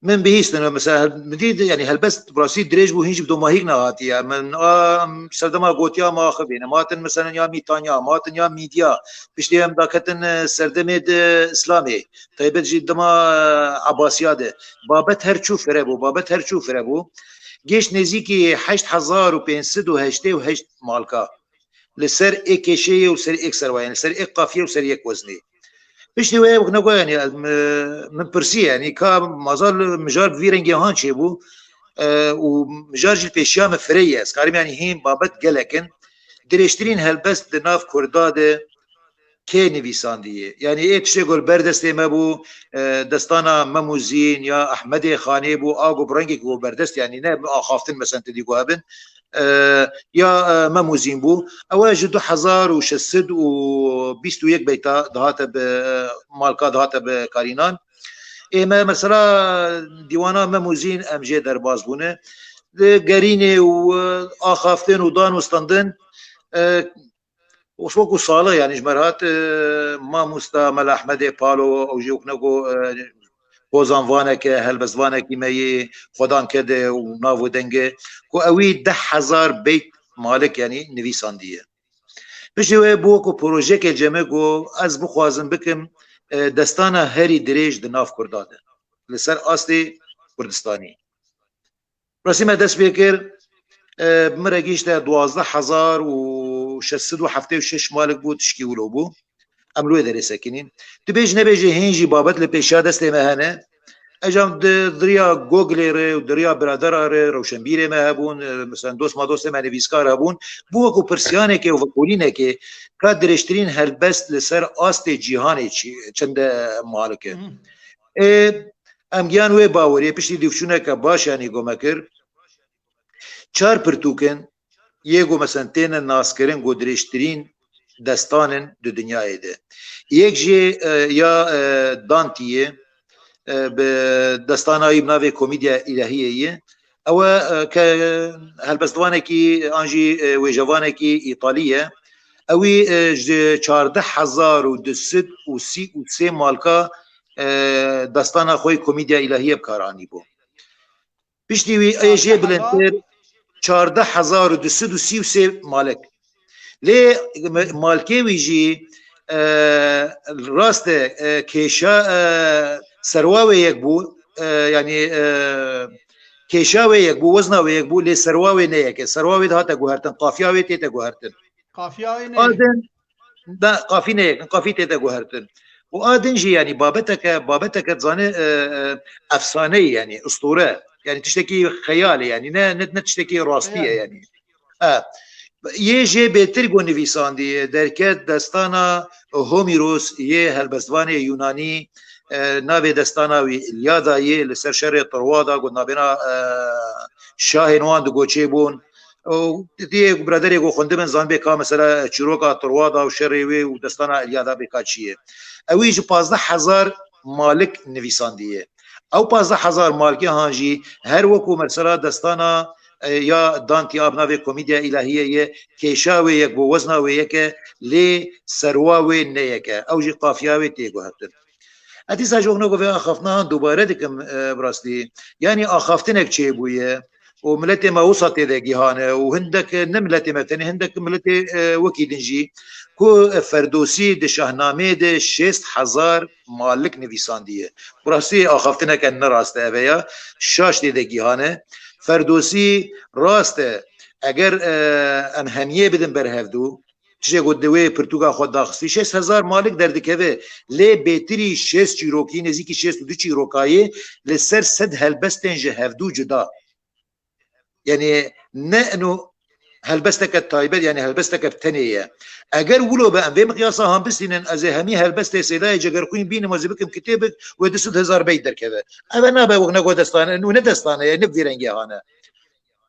min bihîstin, mesela, hel-, min dît, yani, helbest bi rastî dirêj bû, hîn jî bi domahîk nehatiye. Min, a, em serdema gotiya ma axivîn, em hatin, mesela, ya Mîtanya, em hatin ya Mîdya, piştî em daketin, e, serdemê di Îslamê, taybet jî dema, e, Ebasiya de. Babet her çû fire bû, babet her çû fire bû. Gêşt nêzîkî heşt hezar û pênc sed û heştê û heşt malka. Li ser êk kêşeyê û ser êk serwayê, yani li ser êk qafiyê û ser yek weznê. Piştî wê wek nego, yani, ez, mi-, min pirsî, yani, ka mazal mijar bi vî rengê han çêbû, e, û mijar jî li pêşiya min firê ye. Ez karim, yani, hîn babet gelek in. Dirêjtirîn helbest di nav Kurda de kê nivîsandiye? Yani, ê tiştê ku li ber destê me bû, e, destana Mem û Zîn ya Ehmedê Xanê bû, a ku bi rengekî ku berdest, yani, ne axaftin, mesela, tedî ku hebin, e, ya, e, Mem û Zîn bû. Ew e ji du hezar û şeş sed û bîst û yek beyta dihate bi, e, malka dihate bi karînan. Ê me mesela dîwana Mem û Zîn em jê derbas bûne. Di gerînê û, e, axaftin û dan û standin, e, wek û salix, yani ji me re hat, e, mamosta Mela Ehmedê Palo, ew jî wek nego, e, pozanvaneke, helbestvanekî me yê xwedan kede û nav û denge, ku ewî deh hezar beyt malik, yani nivîsandiye. Piştî wê bû ku projeke ceme ku ez bixwazim bikim, e, destana herî dirêj di nav Kurda de. Li ser astê Kurdistanî. Rastî me dest pê kir, e, bi min re gihîşte duwazdeh hezar û şeş sed û heftê û şeş malik bû, tişkî wilo bû. Em li wê derê sekinîn. Tu bêj nebêjî hîn jî babet li pêşiya destê me hene. Ecam di, di riya Googlê re û di riya biradera re, rewşenbîrê me hebûn, e, mesela dost ma dostê me nivîskar hebûn. Bû wekû pirsiyanekê û vekolînekê ka dirêjtirîn helbest li ser astê cîhanê çi, çende malik e. Hı. E, Em giyan wê baweriyê piştî dîvçûneke baş, yanî, ku me kir. Çar pirtûk in, yê ku, mesela, têne naskirin ku dirêjtirîn destan in di dinyayê de. Yek jê, e, ya, e, Dantî ye, e, bi destana wî bi navê Komîdya Îlahiyê ye. Ew e, e, ke helbestvanekî an jî, e, wêjevanekî Îtalî ye. Ewî, e, ji çardeh hezar û du sed û sî û sê malka, e, destana xwe yê Komîdya Îlahiyê bi kar anîbû. Piştî wî ê jê bilindtir çardeh hezar û du sed û sî û sê malek. Lê me-, malkê wî jî, e, rast e, e, kêşa, e, serwa wê yek bû, e, yanî, e, kêşa wê yek bû, wezna wê yek bû, lê serwa wê ne yek e. Serwa wê dihate guhertin, qafiya wê tête guhertin. Qafiya wê ne yek. A din, da, qafî ne yek in, qafî tête guhertin. Û a din jî, yanî, babeteke, babeteke dizane, e, e, efsaneyî, yanî, istore. Yanî, tiştekî xeyalê, yanî, ne, ne, ne tiştekî rastî ye, yanî. E, yê jê bêtir ku nivîsandiye, derket destana Homîros yê helbestvanê Yûnanî, e, navê destana wî Îlyada yê, li ser şerê Trowa da ku nabêna, e, şahên wan digoçê bûn. Û tê biraderê ku xwendibin zanibê ka mesela çîroka Trowa da û şerê wê û destana Îlyada bê ka çi ye. Ewî ji pazdeh hezar malik nivîsandiye. Ew pazdeh hezar malkê han jî her wekû mesela destana, e, ya Dantî a bi navê Komîdya Îlahiyê ye, kêşa wê yek bû, wezna wê yek e, lê serwa wê ne yek e. Ew jî qafiya wê tê guhertin. Ez dîsa ji wek nako vê axaftina han dubare dikim, e, bi rastî. Yanî axaftinek çêbûye. û miletê me wisa tê de gihane û hindek ne miletê me tenê, hindek miletê, e, wekî din jî, ku Ferdosî di Şahnameyê de şêst hezar malik nivîsandiye. Bi rastî axaftineke ne rast e, ev e ya, şaş tê de gihane. Ferdosî rast e, eger, e, em hemiyê bidin ber hevdû, tiştê ku di wê pirtûka xwe daxistî, şêst hezar malik derdikeve, lê bêtirî şêst çîrokî, nêzîkî şêst û du çîrokayê li ser sed helbestên ji hevdû cuda. Yani ne eno helbesteke taybet, yani helbesteke tenê ye. Eger wilo be, em vê miqyasa han bistînin, ez ê hemî helbestê Seydayê Cegerxwîn bînim, ez ê bikim kitêbik, wê du sed hezar beyt derkeve. Ev e nabe wek ne go destane, eno ne destane ye, ne bi vî rengê hane.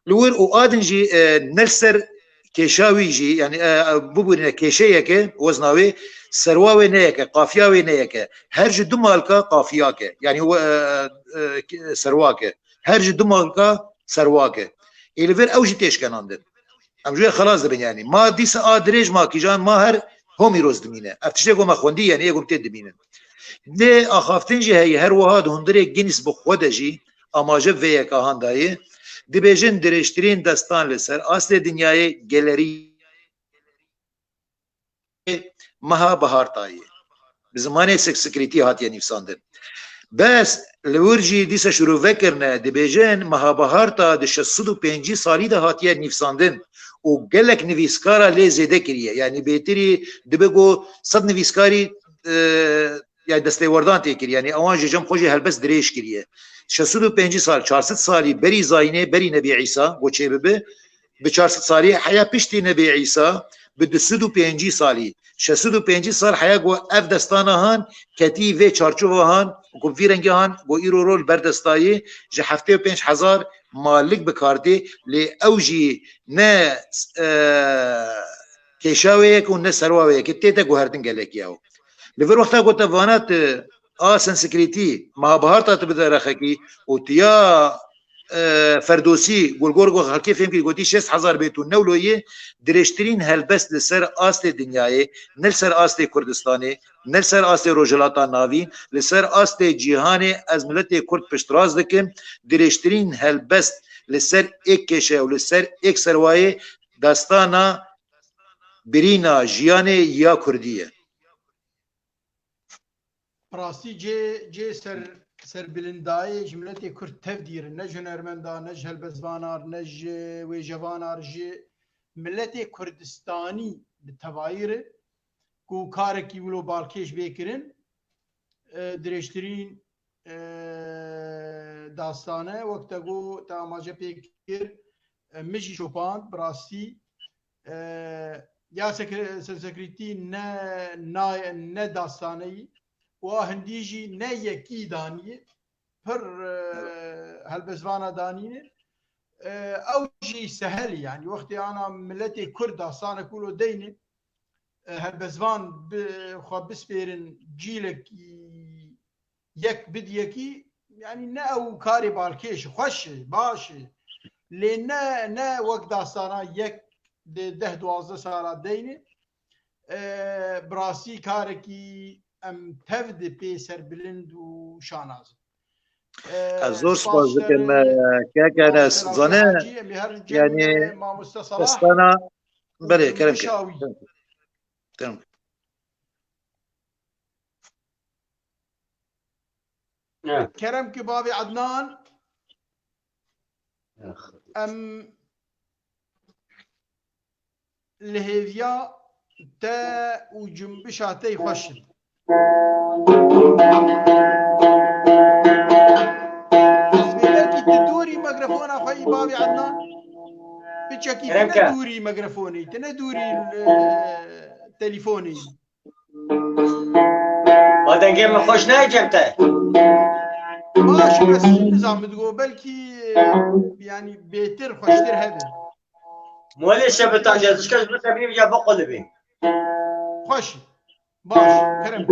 Li wir û a din jî, e, ne li ser kêşa wî jî, yani, e, e, bibûrîne kêşeyeke, wezna wê, serwa wê ne yek e, qafiya wê ne yek e. Her ji du malka qafiyak e. Yani, we-, e, e, ke-, serwak e. Her ji du malka serwak e. Ê li vir ew jî tê şkenandin. Em ji wê xelas dibin yani. Ma dîsa a dirêj ma kîjan, ma her Homîros dimîne. Ev tiştê ku me xwendî yani, ê ku tê dimînin. Lê axaftin jî heye, her wiha di hundirê Guinness bi xwe de jî amaje vê yeka han dayê. Dibêjin dirêjtirîn destan li ser astê dinyayê gelerî Meha Bahartayê. Bi zimanê Sanskritî hatiye nivîsandin. Bes li wir jî dîsa şirove kirine, dibêjin Meha Baharta di şeş sed û pêncî salî de hatiye nivîsandin û gelek nivîskara lê zêde kiriye. Yani bêtirî dibe ku sed nivîskarî, e, yani destêwerdan tê kiriye. Yani ewan ji cem xwe jî helbest dirêj kiriye. Şeş sed û pêncî sal, çar sed salî berî zayînê, berî Nebî Îsa, ku çêbibe, bi çar sed salî heya piştî Nebî Îsa, bi du sed û pêncî salî, şeş sed û pêncî sal heya ku ev destana han ketî vê çarçova han, ku vî rengê han, ku îro rol berdestayê, ji heftê û pênc hezar malik bi kar tê, lê ew jî ne, e, kêşa wê yek û ne serwa wê yek, tê te guhertin gelekî ew. Li vir wexta ku te vana tu a Sanskritî, Mahabharata tu bide rexekî û tu ya, e, Ferdosî, gulgor ku xelkê fêm kir, gotî şêst hezar bêt û newloyê dirêjtirîn helbest li ser astê dinyayê, ne li ser astê Kurdistanê, ne li ser astê Rojhilata Navîn, li ser astê cîhanê ez miletê Kurd piştrast dikim, dirêjtirîn helbest li ser êk kêşe û li ser êk serwayê destana birîna jiyanê ya Kurdî ye. Bi rastî cê, cê ser, serbilindayê ji miletê Kurd tev dîr in. Ne ji hunermenda, ne ji helbestvanar, ne ji wêjevanar, ji miletê Kurdistanî bi tevayî re ku karekî wilo balkêş bê kirin, e, dirêjtirîn, e, dastane, wek te got, te amaje pê kir, e, min jî şopand, bi rastî, e, ya Sek-, Sanskritî ne, na-, ne dastaneyî, û a hindî jî ne yekî danî, pir, e, helbestvana danîne. E, ew jî sehelî, yani, wextê ana miletê Kurd dastanek wilo deyne, e, helbestvan bi xwe bispêrin cîlekî yek bid yekî, yani ne ew karê balkêş, xweş e, baş e. Lê ne, ne wek dastana yek di deh duwazdeh sala deyne, e, bi rastî karekî em tev di pê serbilind û şanaz in. E, Ez zor spas dikim, e, kek Enes. Zane, yani, destana, belê, kerem ke. Kerem ke. Kerem ki bavê Adnan. Em li hêviya te û cimbişa te yî xweş in. Ez bê belkî tu dûrî mikrofona xwe yî bavê Adnan. Piçekî tu ne dûrî mikrofonê, tu ne dûrî, e, telîfonê yî. Ma dengê min xweş nayê cem te? Baş e, ez nizam digo, belkî, e, yani bêtir, xweştir hebe. Molê şebitanje, ez şika ji min te bî ya biqulibî. Xweş e. Baş e, kerem.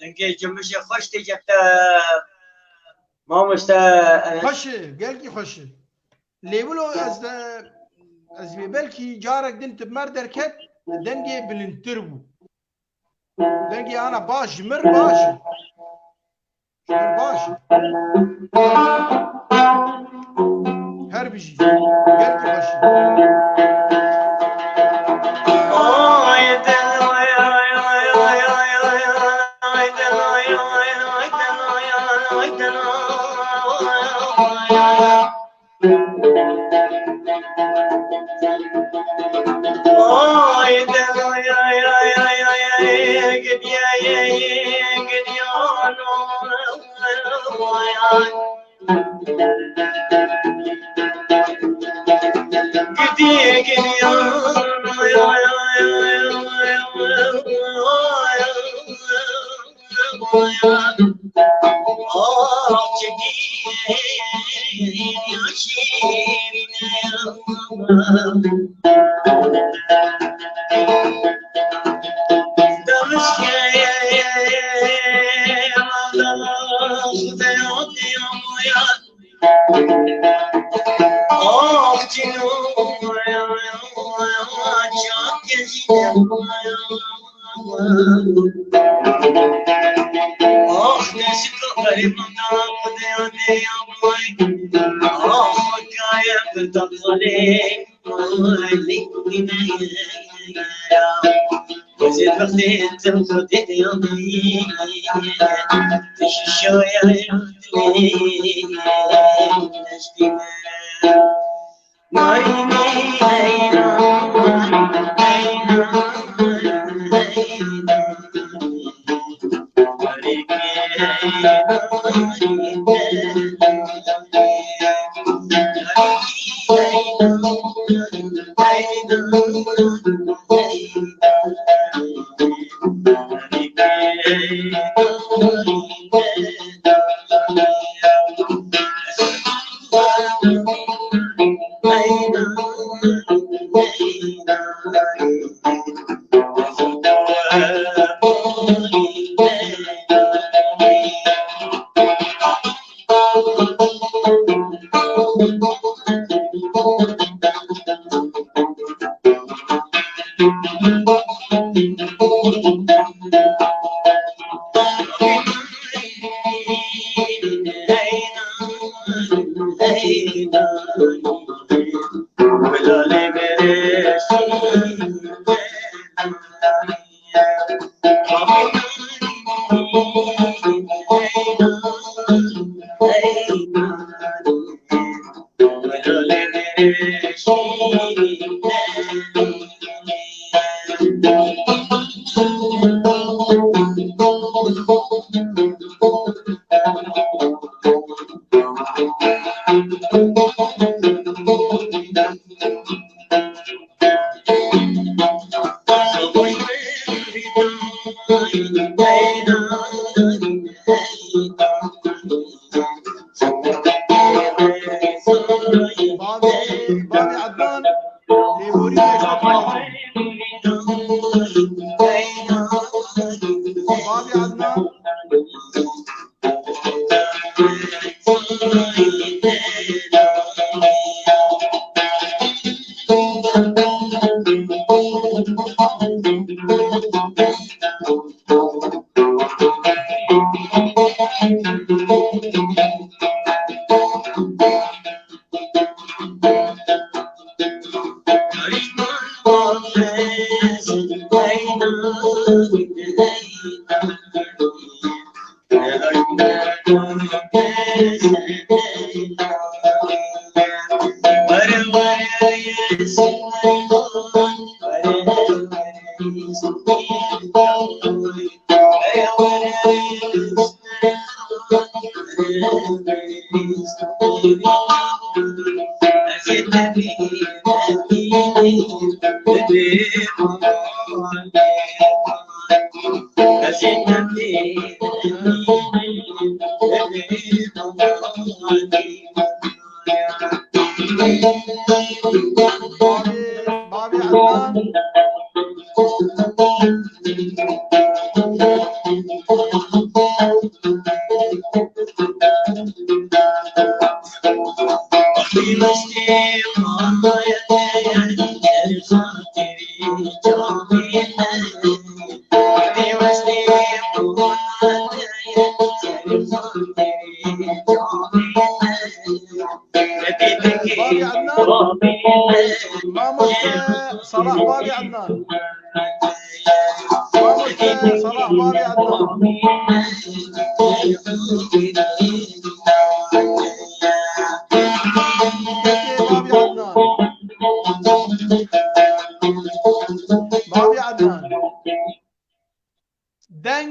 Dengê cembişê xweş tê cem te, mamoste Enes. Xweş e, gelkî xweş e. Lê wilo ez de, ez vê belkî carek din tu bi me re derket, dengê bilindtir bû. Dengê ana baş ji mir baş e. Ji mir baş e. Her bijî. Gelkî xweş e. Bavê, bavê Ednan, lêborî pêşket lazim. Bavê Ednan. Bavê, bavê Ednan. Bavê Ednan, mamoste Salah, bavê Ednan. Mamoste Salah, bavê Ednan. Deng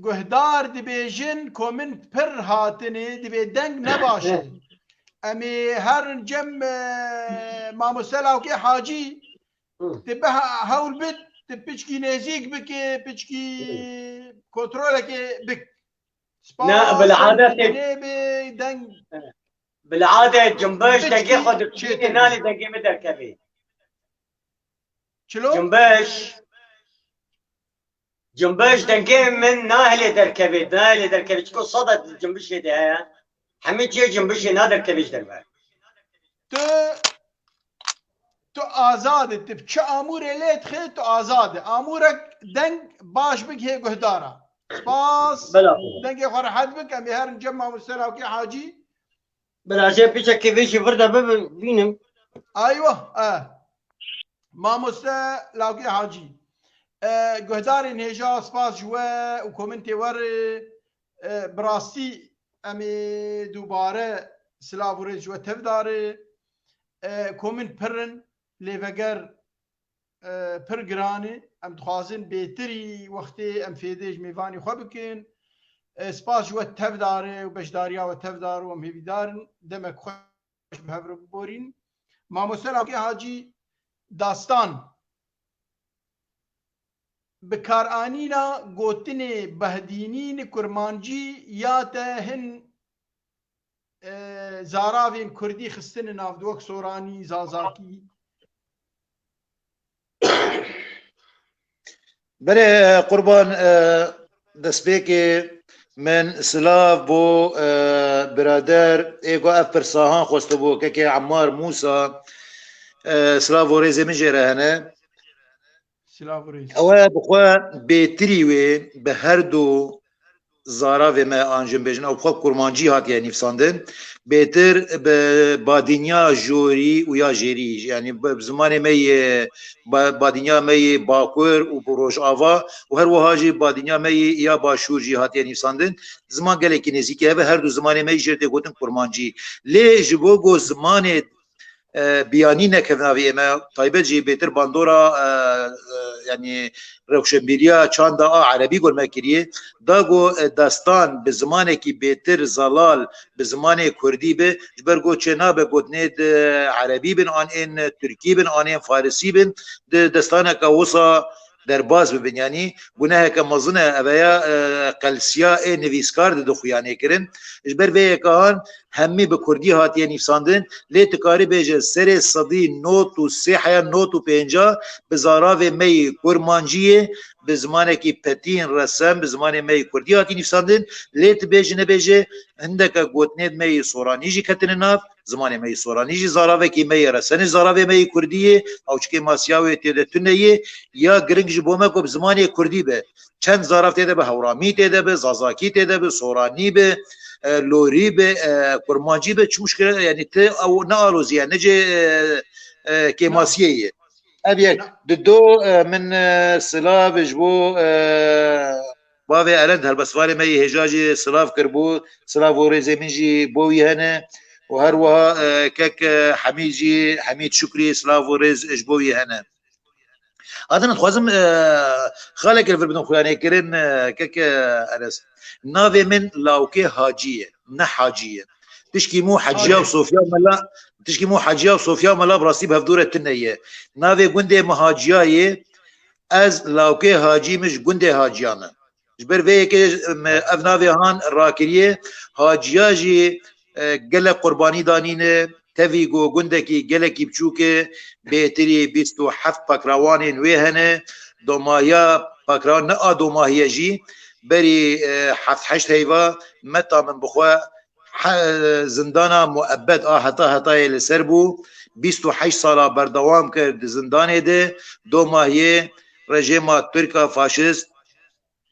guhdar dibêjin ku min pir hatinê, divê deng ne baş e. Em ê herin cem, e, mamoste Lawkê Hacî, Hı. tu bi ha-, hewl bid, tu piçkî nêzîk bike, piçkî kontrolekê bik. Na, Spas, bil'adetê, dengê bê, deng. Bil'adet cumbeş Piçkî dengê xwe dikişînê, çêtir nanê bê. Dengê min derkevê. Çilo? Cumbeş. Cumbeş dengê min nahêlê derkevê, nahêlê derkevê. Çiko sada cumbişê de heye. Hemî çiyê cumbişê na derkevê ji derve. Tu, tu azad î, tu bi çi amûrê lê dixê, tu azad î. Amûrek deng baş bik hê guhdara. Spas. Bela. Dengê xwe rehet bik, em ê herin cem mamoste Lawkê Hacî. Bila jê piçekê vê jî vir de bibînim. Aywa, e. Mamoste Lawkê Hacî. E, guhdarên hêja, spas ji we û komintê we re, e, bi rastî em ê dubare silav û rêz ji we tevdare. E, komint pir in, lê veger e, pir giran e. Em dixwazin bêtirî wextê em fêdê ji mêvanê xwe bikin. E, spas ji we tevdar e û beşdariya we tevdar û em hêvîdar in. Demek xweş bi hev re biborîn. Mamoste Lawkê Hacî, dastan, bikaranîna gotinê Behdînî li kurmancî ya te hin e, zaravên kurdî xistine nav, wek soranî, zazakî. Belê, Qurban, e, destpêkê min silav bo, e, birader ê ku ev pirsa han xwestibû, kekê Emmar Mûsa, e, silav û rêzê min jê re hene. Silav û rêz. Ew e bi xwe bêtirî wê bi her du zaravê me an jin bêjin, ew bi xwe kurmancî hatiye nivîsandin. Bêtir bi badînya jorî û ya jêrî, yanî bi zimanê me yê ba-, badînya me yê bakur û bi rojava û her wiha jî badînya me yê ya başûr jî hatiye nivîsandin. Ziman gelekî nêzîkî hev e, her du zimanê me yê jê re tê gotin kurmancî. Lê ji bo ku zimanê e, biyanî nekevin navê ême. Taybet jî bêtir bandora, e, e, yanî rewşenbîriya çanda a erebî gor me kiriye. Da ku, e, destan bi zimanekî bêtir zelal, bi zimanê kurdî be, ji ber ku çê nabe gotinê di erebî bin, an ên tirkî bin, an ên farisî bin, di destaneke wisa derbas bibin. Yanî guneheke mezin e, ev ya, e, qelsiya ê nivîskar dide xuyanê kirin. Ji ber vê yeka han hemî bi kurdî hatiye nivîsandin, lê tu karî bêje serê sedî nod û sê heya nod û pênca bi zaravê me yê kurmanciyê, bi zimanekî petîn, resen, bi zimanê me yê kurdî hatiye nivîsandin, lê tu bêje nebêje hindeke gotinê me yê soranî jî ketine nav, zimanê me yê soranî jî zaravekî me yê resen e, zaravê me yê kurdî yê, ew çikê masiya wê tê de tune yê, ya giring ji bo me ku bi zimanê kurdî be. Çend zarav tê de be, hewramî tê de be, zazakî tê de be, soranî be, e, lorî be, e, kurmancî be, çi muşkile, yanî ti ew ne alozî ye, ne cê, e, e, kêmasiyê ye. Ev yek. Di do, e, min, e, silav ji bo, e, bavê Elend helbestvarê me yê hêja jî silav kiribû, silav û rêzê min jî bo wî hene û her wiha, e, kek, e, Hemîd jî, Hemîd Şukrî silav û rêz ji bo wî hene. Adina dixwazim, e, xalekê li vir bidim xuyanê kirin, e, kek, e, Enes. Navê min Lawkê Hacî ye, ne Hacî ye. Tişkî mû Heciya û Sofya Mela, tişkî mû Heciya û Sofya Mela bi rastî bi hevdû re tune ye. Navê gundê min Haciya ye, ez Lawkê Hacî, min ji gundê Haciya me. Ji ber vê yekê, em, ev navê han rakiriye. Haciya jî, e, gelek qurbanî danîne. Tevî ku gundekî gelekî biçûk e, bêtirî bîst û heft pakrawanên wê hene. Domahiya pakrawan ne a domahiye jî, berî, e, heft heşt heyva meta min bi xwe he-, zindana muebbet a heta hetayê li ser bû. Bîst û heşt sala berdewam kir di zindanê de. Domahiyê rejêma Tirk a faşist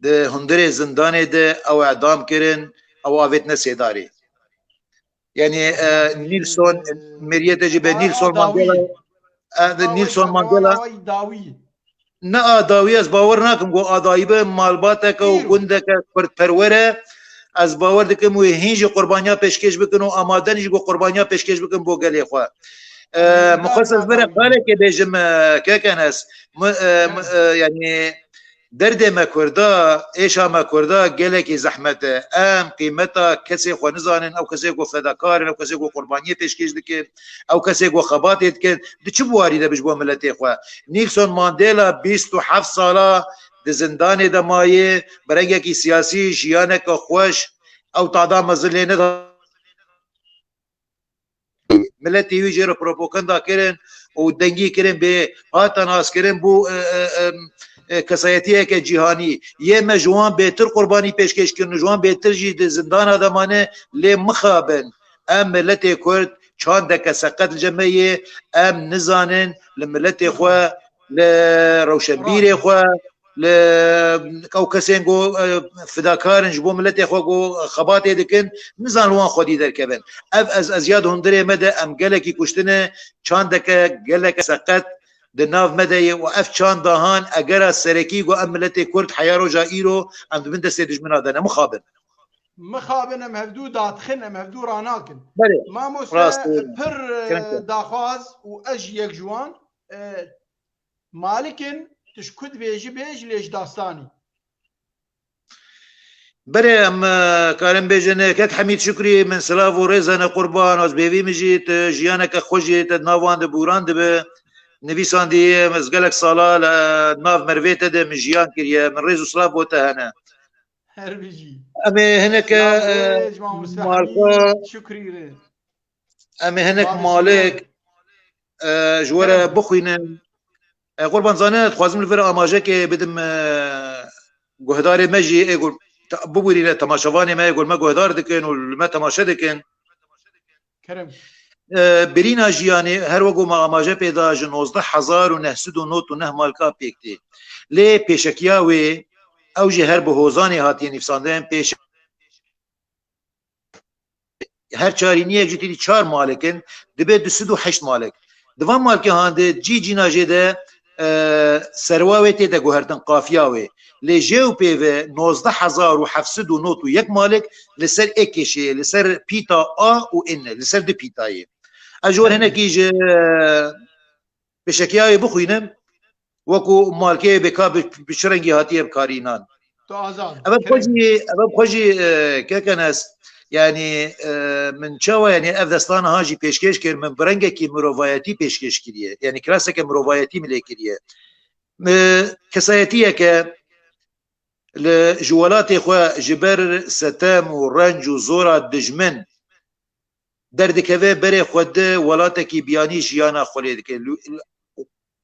di hundirê zindanê de ew edam kirin, ew avêtine sêdarê. Yanî, e, Nilson, mêriyê te jî be Nilson Mandela, e, Nilson Mandela. Ne a dawî, ez bawer nakim ku a dawî be, malbateke û gundeke kurdperwer e. Ez bawer dikim wê hîn jî qurbaniya pêşkêş bikin û amade ne jî ku qurbaniya pêşkêş bikin bo gelê xwe. E, min xwest ez vere qalekê bêjim, e, kek Enes. Mi, e, mi, e, yanî, Derdê me Kurda, êşa me Kurda gelekî zehmet e. Em qîmeta kesê xwe nizanin, ew kesê ku fedakar in, ew kesê ku qurbaniyê pêşkêş dikin, ew kesê ku xebatê dikin, di çi biwarî de bi ji bo miletê xwe? Nelson Mandela bîst û heft sala di zindanê de maye, bi rengekî siyasî, jiyaneke xweş, ew tada mezin lê neda. Miletê wî jê re propaganda kirin û dengî kirin, bê hate naskirin bû, e, e, e, e, kesayetiyeke cîhanî. Yê me ji wan bêtir qurbanî pêşkêş kirin û ji wan bêtir jî di zindana de mane, lê mixabin. Em miletê Kurd çandeke seqet li cem me yê, em nizanin li miletê xwe, li rewşenbîrê xwe, li ew kesên ku, e, fidakar in ji bo miletê xwe ku xebatê dikin, nizan li wan xwedî derkevin. Ev ez, ez ya di hundirê me de em gelekî kuştine, çandeke geleke seqet di nav me de ye û ev çanda han egera serekî ku em miletê Kurd heya roja îro em di bin destê dijmina de ne. Mixabin. Mixabin em hevdû dadixin, em hevdû ranakin. Belê. Mamoste, rast e. Pir, e, Kerem ke. Daxwaz û ez jî yek ji wan, e, Malik in, tu ji ku dibêjî bêj lê ji dastanî. Berê em, e, karin bêjin, e, kek Hemîd Şukrî, min silav û rêz hene qurban, ez bêvî min jî, tu jiyaneke xwe jî, te di nav wan de bûran dibe. Nivîsandî, ez gelek sala li, e, nav mervê te de min jiyan kiriye, min rêz û silav bo te hene. Her bijî. Em ê hineke, Silav e, rêz, Mamoste Malka, Hemîd Şukrî re. Em ê hinek Malik, e, ji we re bixwînin. E, Qurban, zane, dixwazim li vir amajekê bidim, e, guhdarê me jî, ê gur, ta-, bibûrîne temaşevanê me, ê gur me guhdar dikin û li me temaşe dikin. Kerem. E, birîna jiyanê, her wek me amaje pê da, ji nozdeh hezar û neh sed û nod û neh malka pêk tê. Lê pêşekiya wê, ew jî her bi hozanê hatiye nivîsandin, pêş-, her çarîniyek ji tîrî çar malek in, dibe du sed û heşt malek. Di van malkehan de cî cîna jê de, e, serwa wê tê de guhertin, qafiya wê. Lê jê û pê ve nozdeh hezar û heft sed û nod û yek malek li ser ê kêşeyê, li ser pîta A û N, li ser du pîtayê. Ez ji we re hinekî ji, e, pêşekiya wê bixwînim, wekû malkeyê bê ka bi, bi çi rengî hatiye bikarînan. Tu azad. Ev bi xwe jî, ev bi xwe jî, e, kek Enes, yanî, e, min çawa, yanî ev destana ha jî pêşkêş kir, min bi rengekî mirovayetî pêşkêş kiriye. Yanî kiraseke mirovayetî min lê kiriye. E, kesayetiyeke li, ji welatê xwe ji ber setem û renc û zora dijmin derdikeve berê xwe di welatekî biyanî jiyana xwe lê dike. Li,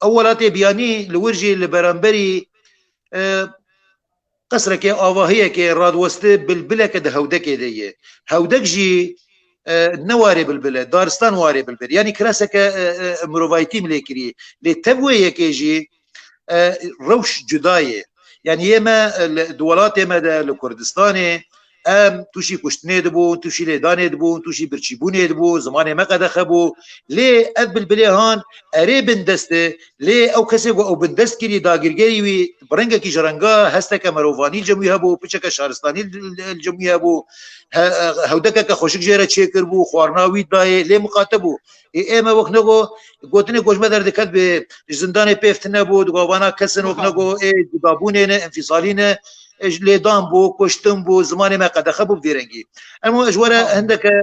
ew welatê biyanî li wir jî li beramberî, e, qesrekê, avahiyekê radiwesti bilbileke di hewdekê de ye. Hewdek jî, e, ne warê bilbil e, daristan warê bilbil. Yanî kiraseke, e, e, mirovayetî min lê kirî. Lê tev wê yekê jî, e, rewş cuda ye. Yanî yê me, e, li, di welatê me de, li Kurdistanê, em tûşî kuştinê dibûn, tûşî lêdanê dibûn, tûşî birçîbûnê dibû, zimanê me qedexe bû. Lê ev bilbilê han erê bindest e, lê ew kesê ku ew bindest kirî, dagirkerî wî bi rengekî ji renga hesteke merovanî li cem wî hebû, piçeke şaristanî li, li, li cem wî hebû, he-, hewdekeke xweşik jê re çêkiribû, xwarina wî dayê, lê miqate bû. Ê, ê me wek ne ku gotinê ku ji me derdiket bê, ji zindanê pêv tune bû, di gavana kesin wek ne ku ê cudabûnê ne, enfîsalî ne, ê ji lêdan bû, kuştin bû, zimanê me qedexe bû bi vî rengî. Em ji we re hindeke,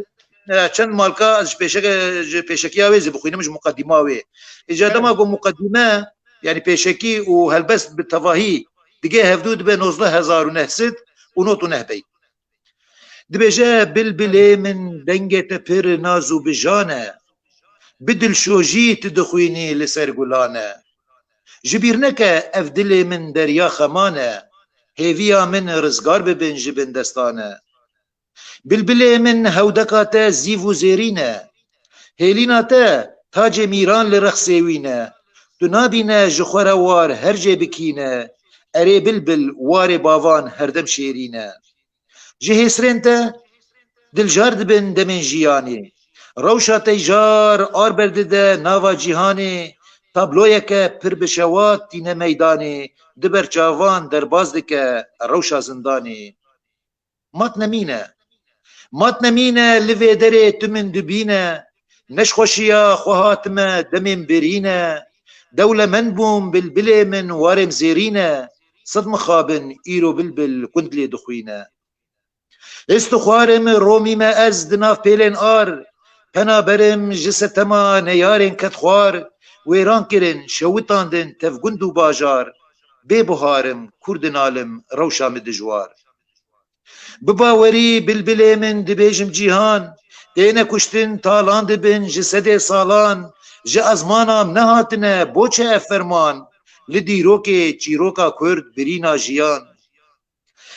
e, çend malka ji pêşeke, ji pêşekiya wê zî bixwînim, ji muqedîma wê. Îca dema ku muqedîme, yanî pêşekî û helbest bi tevahî digê hevdû dibe nozdeh hezar û neh sed û nod û neh beyt. Dibêje, bilbilê min, dengê te pir naz û bijan e. Bi dilşojî tu dixwînî li ser gulan e. Ji bîr neke ev dilê min derya xeman e. Hêviya min rizgar bibin ji bin destan e. Bilbilê min, hewdeka te zîv û zêrîn e. Hêlîna te tacê mîran li rexsê wî ne. Tu nabîne ji xwe re war her cê bikîne. Erê bilbil, warê bavan herdem şêrîn e. Ji hêsrên te dilcar dibin demên jiyanê. Rewşa te jar ar berdide nava cîhanê, tabloyeke pir bi şewat tîne meydanê, di ber çavan derbas dike rewşa zindanê. Mat nemîne. Mat nemîne li vê derê tu min dibîne. Ne ji xweşiya xwe hatime demên birîne. Dewlemend bûm bilbilê min warêm zêrîne. sed mixabin îro bilbil gund lê dixwîne. Hêst û xwarim romîme ez di nav pêlên ar, pena berim ji setema neyarên kedxwar, wêran kirin, şewitandin tev gund û bajar, bê buharim, kûr dinalim, rewşa min dijwar. Bi bawerî bilbilê min dibêjim cîhan, têne kuştin talan dibin ji sedê salan, ji ezmana min nehatine boçe ev ferman, li dîrokê çîroka Kurd birîna jiyan.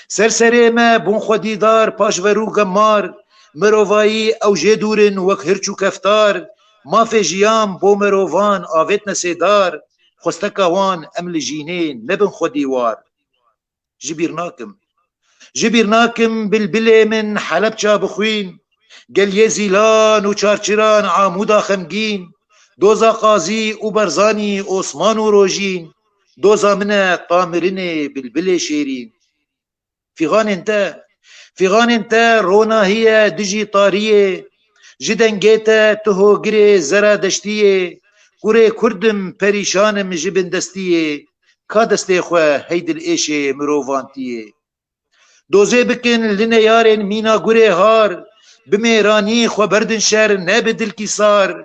Ser serê me bûn xwedîdar, paşverû gemar, mirovayî ew jê dûr in wek hirç û keftar, mafê jiyan bo mirovan avêtne sêdar, xwesteka wan em li jînê nebin xwedî war. Ji bîr nakim. Ji bîr nakim bilbilê min Helebça bixwîn, gel yê Zîlan û Çarçiran Amûda xemgîn, doza Qazî û Barzanî, Osman û Rojîn, doza min e ta mirinê bilbilê şêrîn. Fîxanên te, fîxanên te ronahiye dijî tariyê, ji dengê te tu hogirê zera deştiyê, kurê Kurd im, perîşan im ji bindestiyê, ka destê xwe hey dil êşê mirovantiyê. Dozê bikin li neyarên mîna gurê har, bi mêranî xwe berdin şer, ne bi dilkî sar.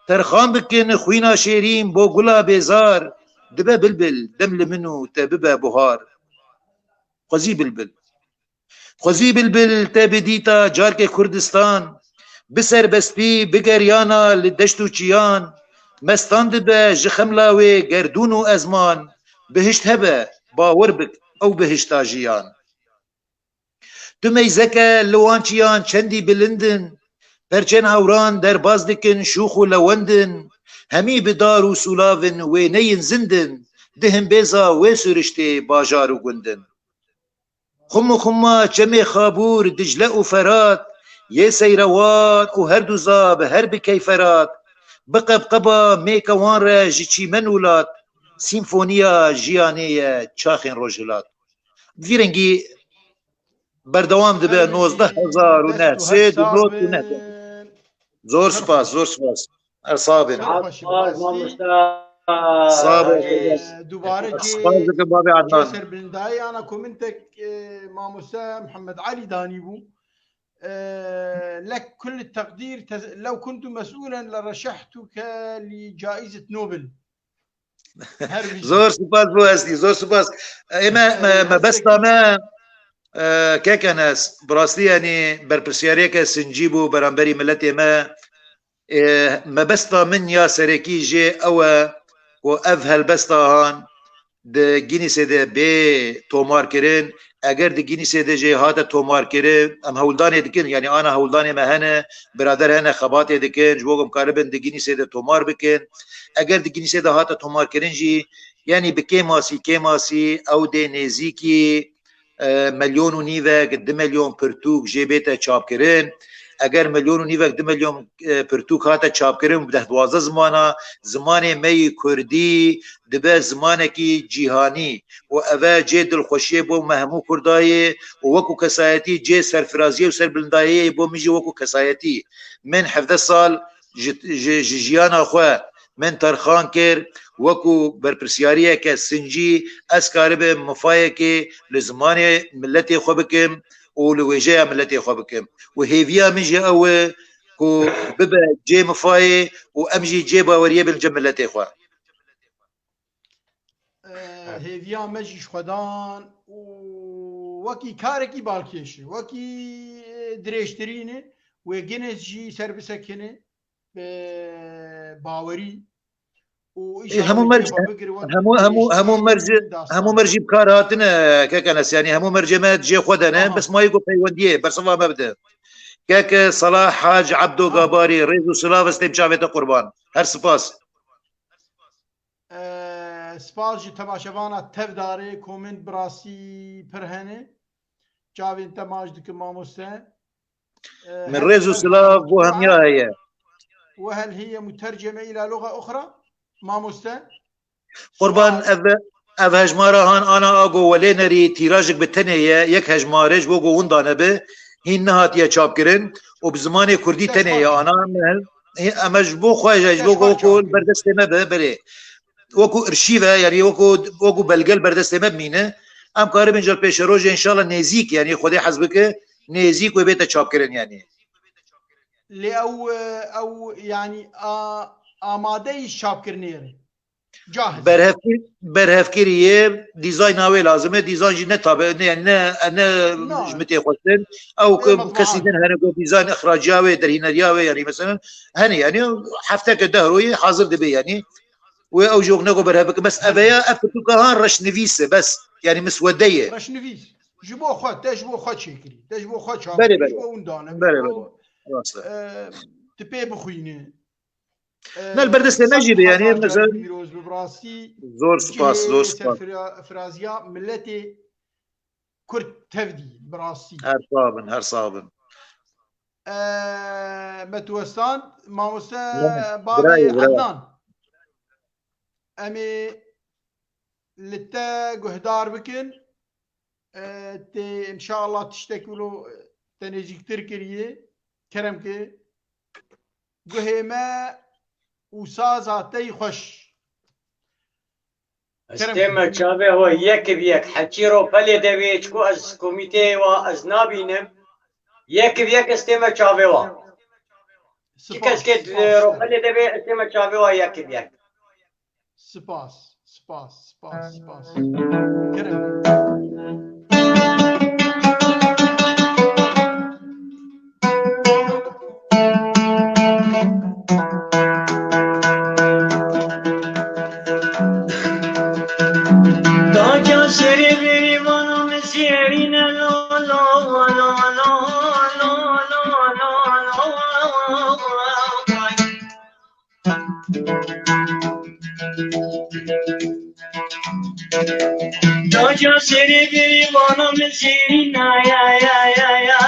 Terxan bikin xwîna şêrîn bo gula bêzar, dibe bilbil dem li min û te bibe buhar. Xwezî bilbil. Xwezî bilbil te bi dîta carkê Kurdistan, bi serbestî, bi geryana li deşt û çiyan, mestan dibe ji xemla wê gerdûn û ezman, bihişt hebe, bawer bik, ew bihişta jiyan. Tu meyzeke li wan çiyan çendî bilind in, perçên hewran derbas dikin şûx û lewend in, hemî bi dar û sûlav in, wêneyên zind in, di himbêza wê siriştê bajar û gund in. Xum û xuma çemê Xabûr, Dicle û Ferat, yê Seyrewan û her du za bi her bi Keyferat, bi qebqeba mêke wan re ji çîmen û lat, sîmfoniya jiyanê ye çaxên rojhilat. Bi vî rengî berdewam dibe. Erê, nozdeh hezar û neh sed û nod û neh. Zor spas, zor spas. Her sax bin. Çok hoş, spas, mamoste. Sağ ol. Ee, dubare ki spas dikim babê Adnan. Ser bilindayî ana komentek, e, mamoste Muhammed Ali danî bû. E, lek kul teqdîr, te-, lew kuntu mes'ûlen le reşehtuke li caîzet Nobel. Zor spas bo hestî, zor spas. Ê me, me, mebesta me, e, kek Enes, bi rastî, yanî berpirsyariyeke sincî bû beramberî miletê me. Ê, mebesta min ya serekî jê ew e ku ev helbesta han di Guinnessê de bê tomarkirin. Eger di Guinnessê de jê hate tomarkirin, em hewldanê dikin, yanî ana hewldanê me hene, birader hene xebatê dikin, ji bo ku em karibin di Guinnessê de tomar bikin. Eger di Guinnessê de hate tomarkirin jî, yanî bi kêmasî, kêmasî ew dê nêzîkî, e, milyon û nîvek, du milyon pirtûk jê bête çapkirin. Eger milyon û nîvek, du milyon, e, pirtûk hate çapkirin bi deh duwazdeh zimana, zimanê me yî kurdî dibe zimanekî cîhanî û ev e cê dilxweşiyê bo me hemû Kurdayê û wekû kesayetî cê serfiraziyê û serbilindayiyê bo min jî wekû kesayetî. Min hevdeh sal ji, ji, ji jiyana xwe min terxan kir, wekû berpirsiyariyeke sincî ez karibim mifayekê li zimanê miletê xwe bikim û li wêjeya miletê xwe bikim. Û hêviya min jî ew e ku bibe cê mifayê û em jî cê baweriyê bin cem miletê xwe. Eh, hêviya me jî ji xwedan û wekî karekî balkêş e, wekî, eh, dirêjtirîn e, wê Guinness jî ser bisekine, bi bawerî û, ê, hemû înşallah merc-, wê bigire wek hemû, hemû, hemû dirêjtirîn mercê, hemû dastanê. Mercî bi kar hatine, kek Enes, yanî hemû mercê me cê xwe dene. Aha. Bes ma yê ku peywendiye, bersiva me bide. Kek Salah Hac Abdo Aha. Gabarî, rêz û silav, ez têm çavê te qurban. Her spas. Ee, spas ji temaşevana tevdarê, komên bi rastî pir hene. Çavên te maç dikim, mamoste. Ee, min rêz û silav bo hemiya heye. وهل هي مترجمة إلى لغة أخرى؟ Mamoste? Qurban, ev, ev hejmara han ana ago welê nerî tîrajik bi tenê ye, yek hejmarê ji bo ku winda nebe, hîn nehatiye çapkirin û bi zimanê kurdî tenê ye ana. Em, em ji bo xwe, ji bo ku li berdestê me be, berê. Wekû arşîv e, yanî wekû, wekû belge li berdestê me bimîne. Em karibin car pêşerojê înşallah nêzîk, yanî Xwedê hez bike, nêzîk wê bête çapkirin yanî. Lê ew, ew, yanî, a, amadeyî çapkirinê re. Cahil. Berhevkir-, berhevkirî ye, dîzayna wê lazim e, dîzayn jî ne tabe, ne, ne, ne ji min tê xwestin. Ew kesî din hene ku dîzayn îxraciya wê, derhîneriya wê, yanî mesela, hene, yanî, hefteke deh royê hazir dibe, yanî. Wê ew jî wek ne ku berhev bike. Bes ev e ya, ev pirtûka ha reşnivîs e, bes. Yanî miswede ye. Reşnivîs. Ji bo xwe, te ji bo xwe çêkirî. Te ji bo xwe çap Belê, kirî, belê. ji bo hûn dane. Belê, belê. Rast e. E, tu pê bixwîne. E, Ne, li ber destê me jî be, yanî, spas, mesela, Pîroz, bi rastî zor spas, cihê zor spas. Serfira-, firaziya miletê Kurd tevdî, bi rastî. Her sax bin, her sax bin. E, me tu westan, mamoste Bavê Ednan. Em ê li te guhdar bikin. E, tê, înşallah, tiştek wilo te nêzîktir kiriye. Kerem ki. Guhê me û saza te yî xweş. Ez Kerem tême ki. Çavê we yek bi yek. Heçî ro pelê devê, çku ez komîteyê wa ez nabînim. Yek bi yek ez tême çavê wa. Çi Spas, kes ke spas, ro spas. Pelê devê, ez tême çavê wa yek bi yek. Spas, spas, spas, spas. Kerem. Daca serê berî vana min zêrîne, la, la, la. Daca serê berî vana min zêrîne, ya, ya, ya, ya.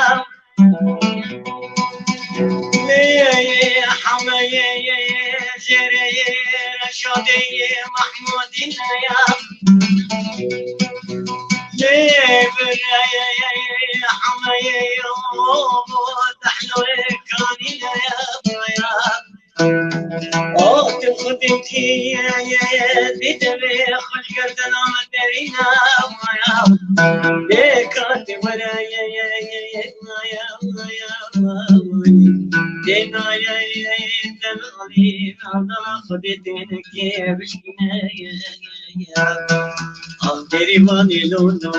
Lê, ye, ye, heme, ye, ye, ye, zêrê, ye, Reşadê, ye, Mehmudîne, ya. Lê, bire, ye, ye, ye, heme, ye, ye, o, o, dehnoyê kanîne, ya, ya. Ah, tu xudekî ye, ye, ye, dîdemê xweş gerdena min derîna maya. Bê katê were ye, ye, ye, ye, maya, maya, maya. Têna ye, ye, ye, delalî, navdana xwedê tênekê bişkîne ye, ye, ye. Ah, derîvanê lo, lo,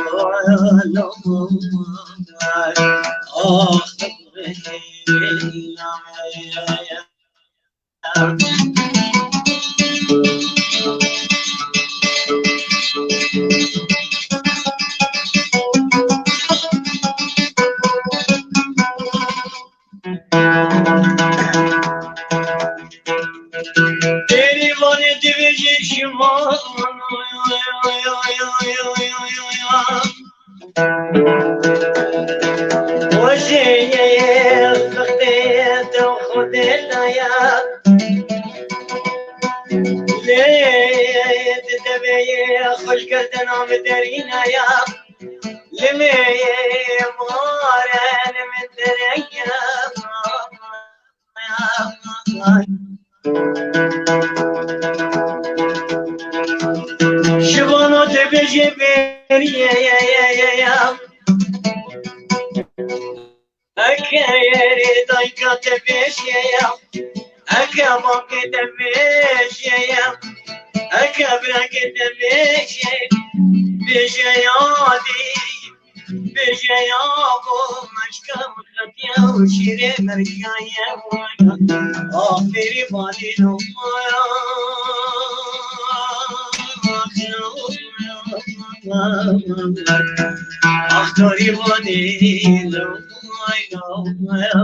lo, lo, ah, Derîvanê dibêje şivan. Wezê ye xixtê te Xwedê daya. Lê di devê ye xweşgerdena min derînaya. Limê ye mare li min dereye. Şivana dibêje bêriye, ye, ye, ye, ye. Eke yerê dayka te bêje ya, eke bavkê te bêje ya, eke birakê te bêje, bêje ya dî. Bêje ya bo meşka min xetiya û şîrê mergiya ye waya. Aferî balîno waya. Ax darî balîno waya.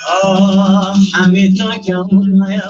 Ah, hemî tak ya waya.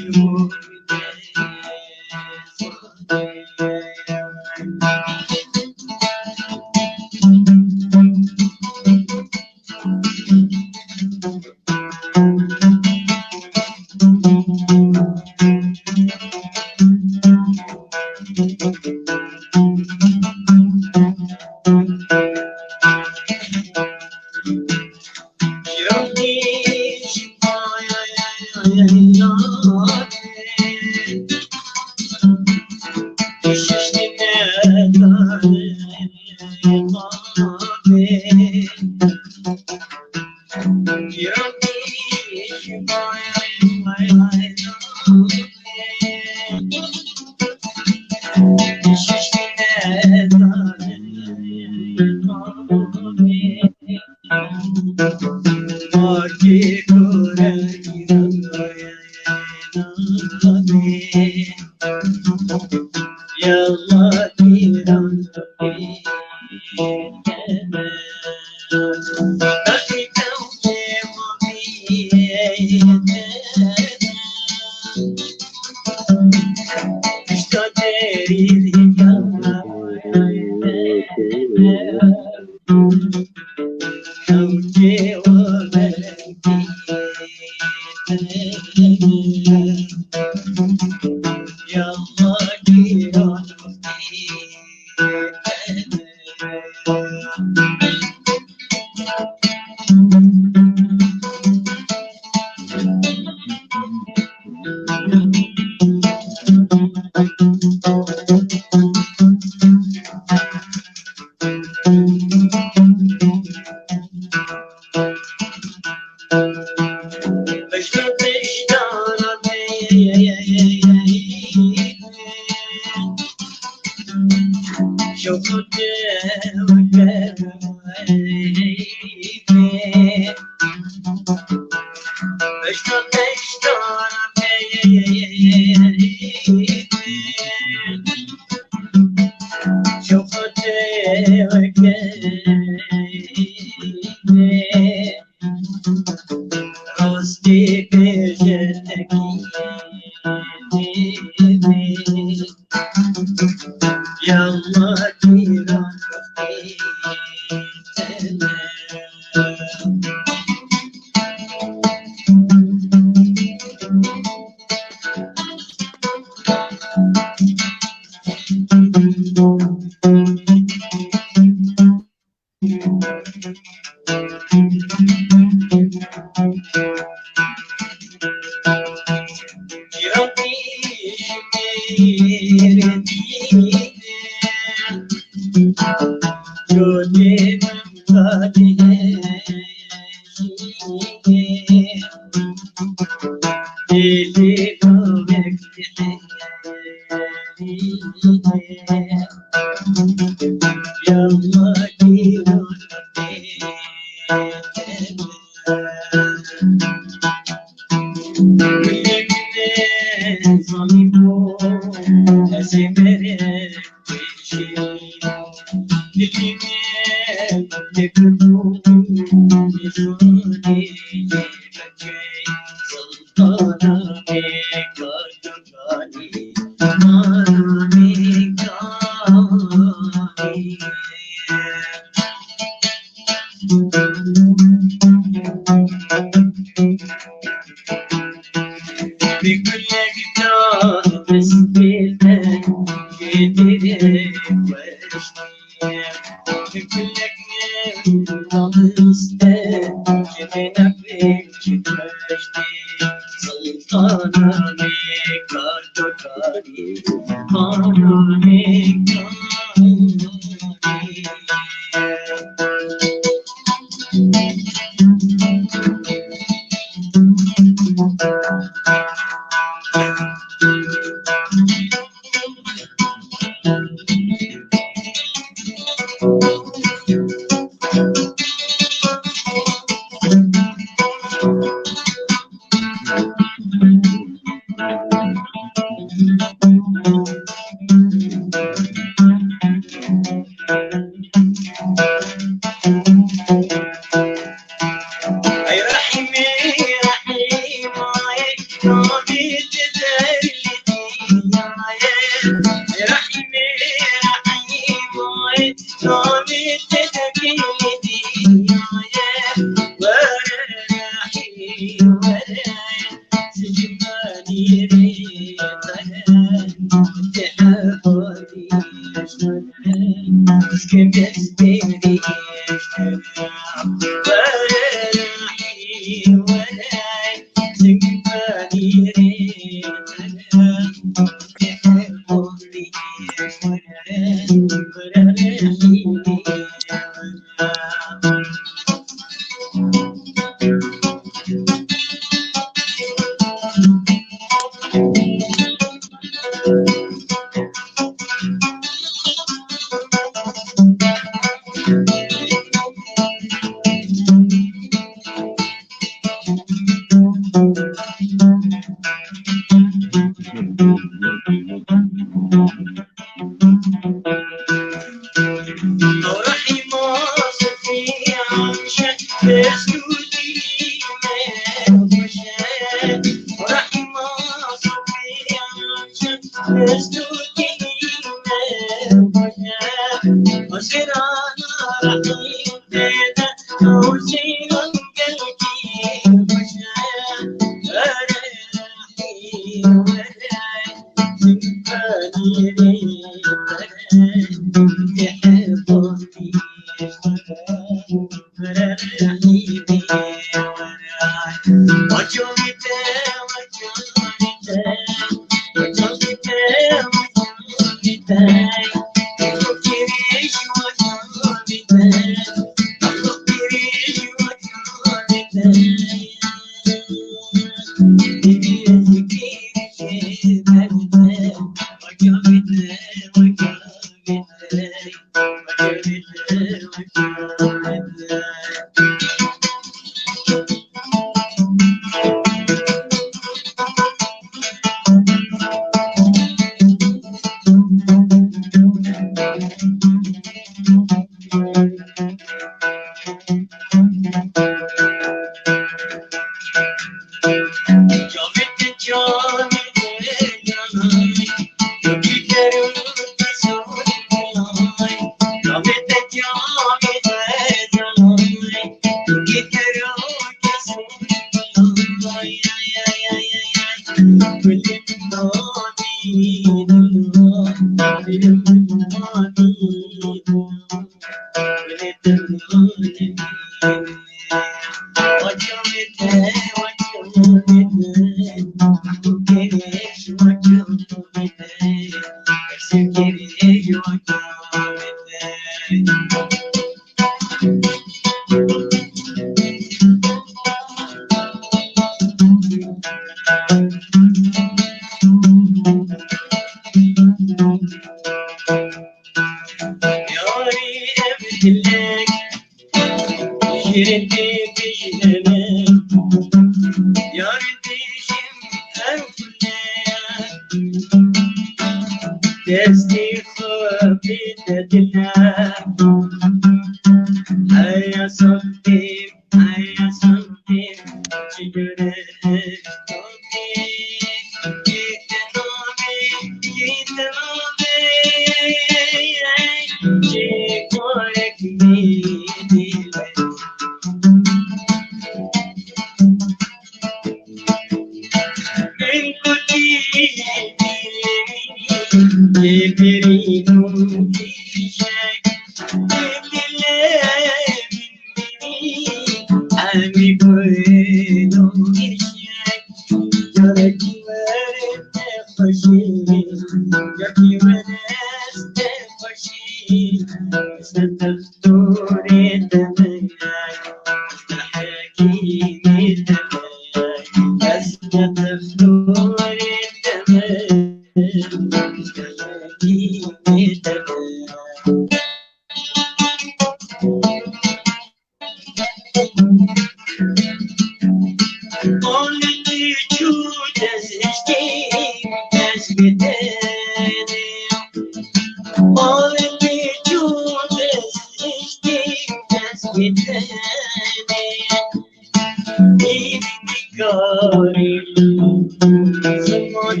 Ay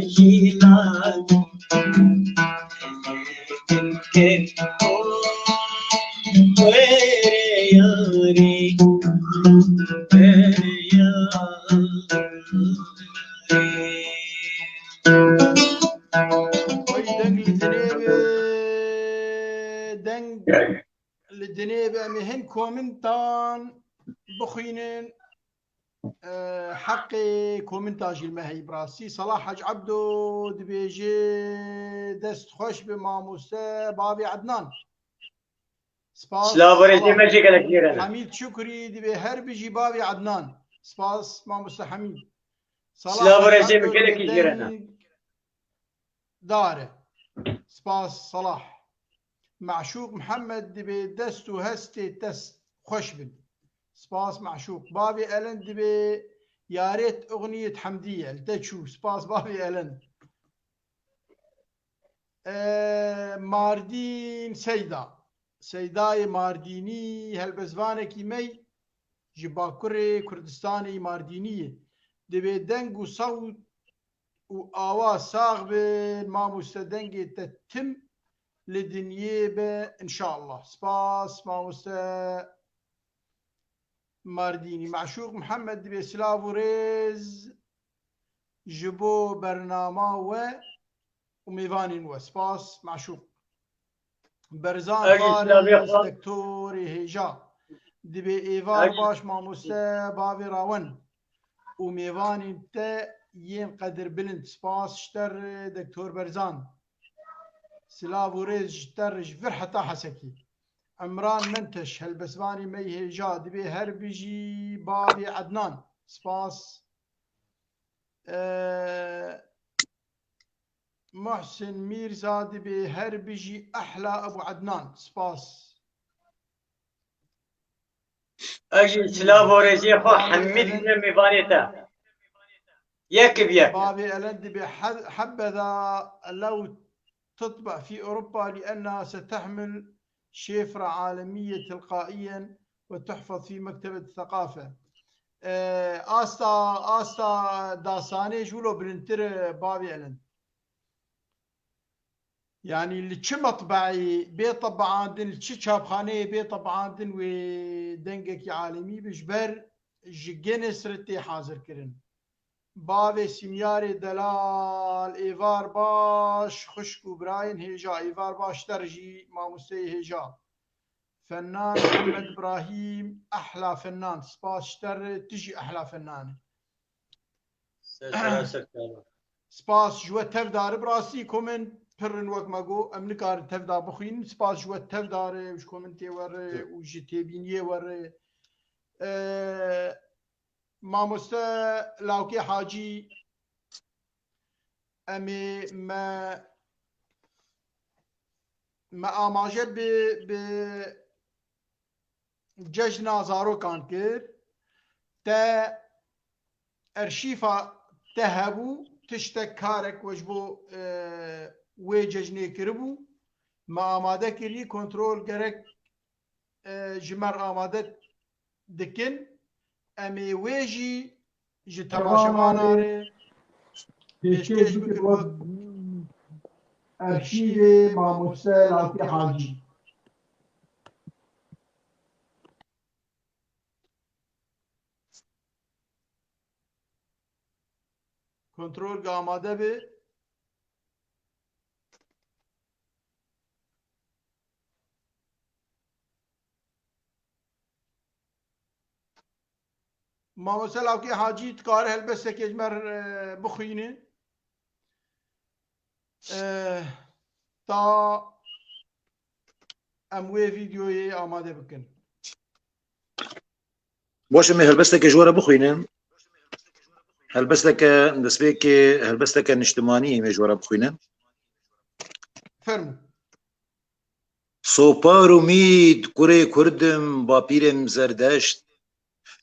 deng li dinê be, deng li dinê be, em ê hin komentan bixwînin. E, heqê komenta jî li me heyî bi rastî. Salah Hec Ebdo dibêje, dest xweş bi mamoste bavê Ednan. Spas. Silav û rêzê Salah. Me jî gelek jêr e. Hemîd Şukrî dibê her bijî bavê Ednan. Spas mamoste Hemîd. Salah Silav û Hec rêzê Ebdo min gelekî dibê jêr e. Deng dar e. Spas Salah. Meşûq Mihemed dibê dest û hestê te xweş bin. Spas Meşûq. Bavê Elen dibê yarêt uxniyêt hemdî ye. Li te çû. Spas bavê Elen. E, Mardîn Seyda. Seydayê Mardînî helbestvanekî me ji Bakurê Kurdistanê Mardînî ye. Dibê deng û sewt û awa sax bin, mamoste dengê te tim li dinyê be, inşallah. Spas, mamoste Mardînî. Meşûq Mihemed dibê silav û rêz ji bo bernama we û mêvanên we. Spas, Meşûq. Berzan Faris, doktorê hêja. Dibê êvar baş mamoste bavê rawen û mêvanên te yên qedirbilind. Spas ji te re, doktor Berzan. Silav û rêz ji te re ji vir heta Hesekî. Emran Menteş, helbestvanê me yê hêja, dibê her bijî bavê Ednan. Spas. Ee, Muhsin Mîrza dibê her bijî ehla Ebu Ednan. Spas. Ez jî silav û rêzê xwe hemî dîne mêvanê te. Yek bi yek. Bavê Elen dibê he-, hebeda lew تطبع في أوروبا لأنها ستحمل شفرة عالمية تلقائيا وتحفظ في مكتبة الثقافة. Ee, asta, asta dastanê ji wilo bilindtir e, bavê Elen. Yanî li çi metbeî bê tebeandin, li çi çapxaneyê bê tebeandin wê dengekî alemî bi, ji ber ji Guinness re tê hazirkirin. Bavê Sîmyarê Delal, êvar baş, xwişk û birayên hêja, êvar baş te re jî mamosteyê hêja. Fennan Mihemed Ibrahîm, ehla fennan, spas ji te re, tu jî ehla fennan î. Ser sera ser çava. Spas ji we tevdar e, bi rastî komên pir in wek me got, em nikarin tevda bixwînin. Spas ji we tevdar e, ji komentê we re û ji têbîniyê we re. Ee, Mamoste Lawkê Hacî, em ê me, me amaje bi, bi cejna zarokan kir. Te erşîfa te hebû, tiştek karek we ji bo, e, wê cejnê kiribû. Me amade kirî, kontrol gerek e, ji me re amade dikin. Em ê wê jî ji temaşevana re pêşkêş bikin wek erşîvê mamoste Lawkê Hacî. Kontrol ge amade be. Mamoste Lawkê Hacî, dikare helbestekê ji me re, e, bixwîne. E, ta em wê vîdeoyê amade bikin. Baş, em ê helbesteke ji we re bixwînin. Helbesteke, destpêkê helbesteke niştimanî em ê ji we re bixwînin. Fermo. Sopar û mîd, kurê Kurd im, bapîrê im Zerdeşt.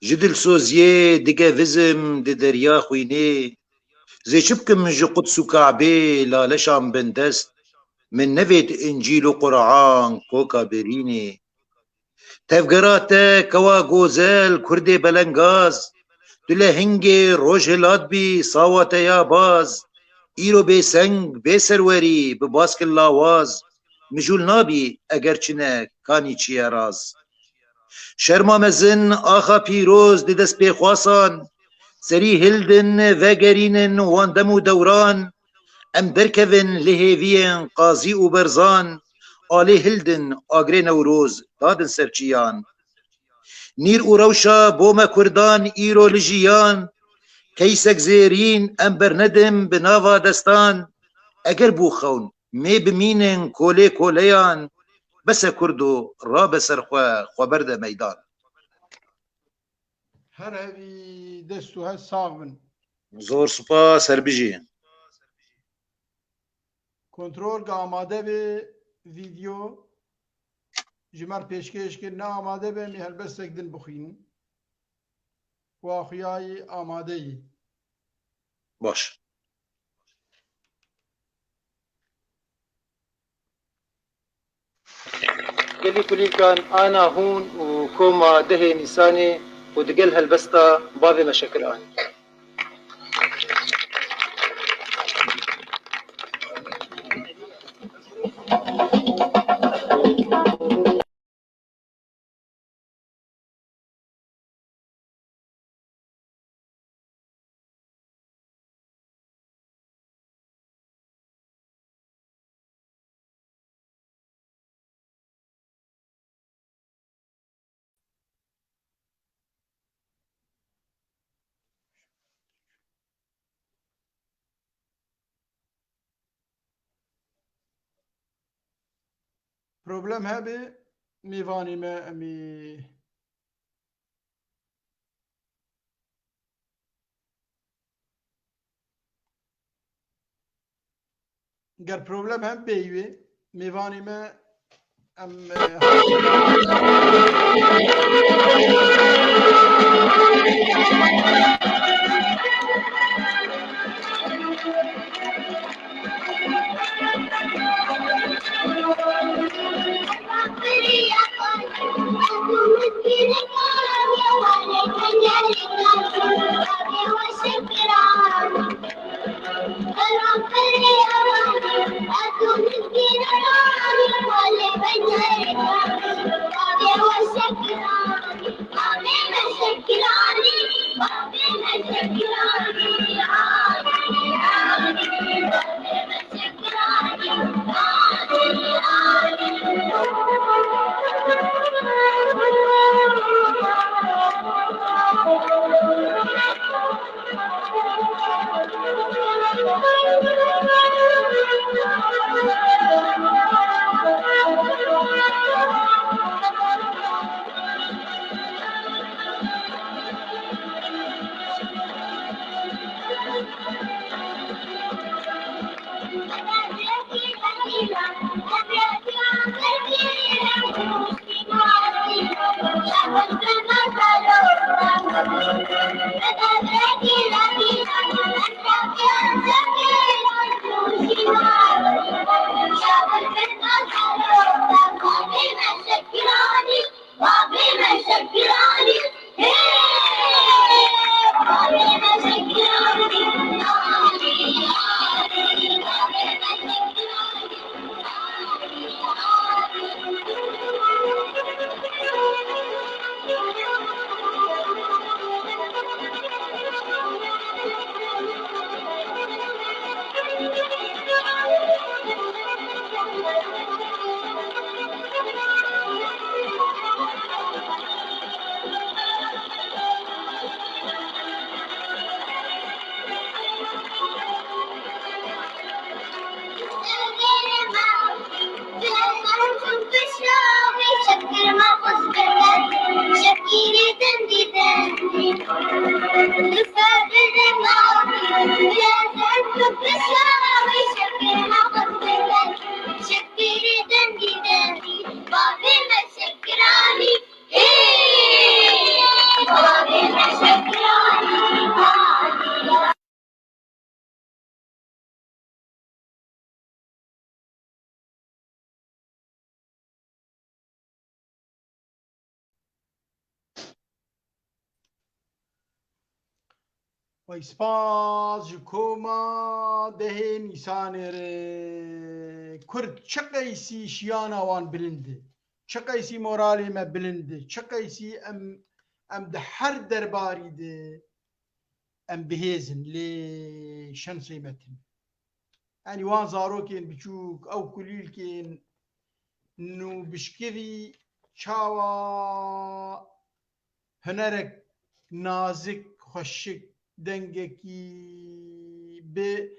Ji dilsoziyê digevizim di derya xwînê. Zê çi bikim ji Quds û Kabê, laleşan bin dest. Min nevêt Încîl û Quran, koka birînê. Tevgera te kewa gozel, Kurdê belengaz. Tu lehingê rojhilat bî, sawa te ya baz. Îro bêseng, bêserwerî, bi baskil lawaz, mijûl nabî eger çine kanî çiye raz. Şerma mezin, axa pîroz di dest pêxwasan, serî hildin, vegerînin wan dem û dewran, em derkevin li hêviyên qazî û berzan, alê hildin, agrê Newroz dadin ser çiyan. Nîr û rewşa bo me kurdan îro li jiyan, keysek zêrîn em bernedin bi nava destan, eger bû xewn mê bimînin kolê koleyan, bes e kurdo, rabe ser xwe, xwe berde meydan. Her hevî dest û hest sax bin. Zor spas, her bijî. Kontrol, ga amade be vîdyo ji me re pêşkêş kir, ne amade be, em ê helbestek din bixwînin. Wa xuyayî amade yî. Baş. Gelî kulîlkan ana hûn û koma dehê Nîsanê û digel helbesta Bavê Me Şekir Anî. Problem hebe, mêvanê me, em ê Ger problem hebe bêyî wê, mêvanê me em, e, Spas ji koma dehê Nîsanê re. Kurd çi qeysî şiyana wan bilind e. Çi qeysî moralê me bilind e. Çi qeysî em, em di her derbarî de em bihêz in. Lê şensê me tune. Yanî wan zarokên biçûk, ew kulîlkên nû bişkivî çawa hunerek nazik, xweşik, dengekî bi,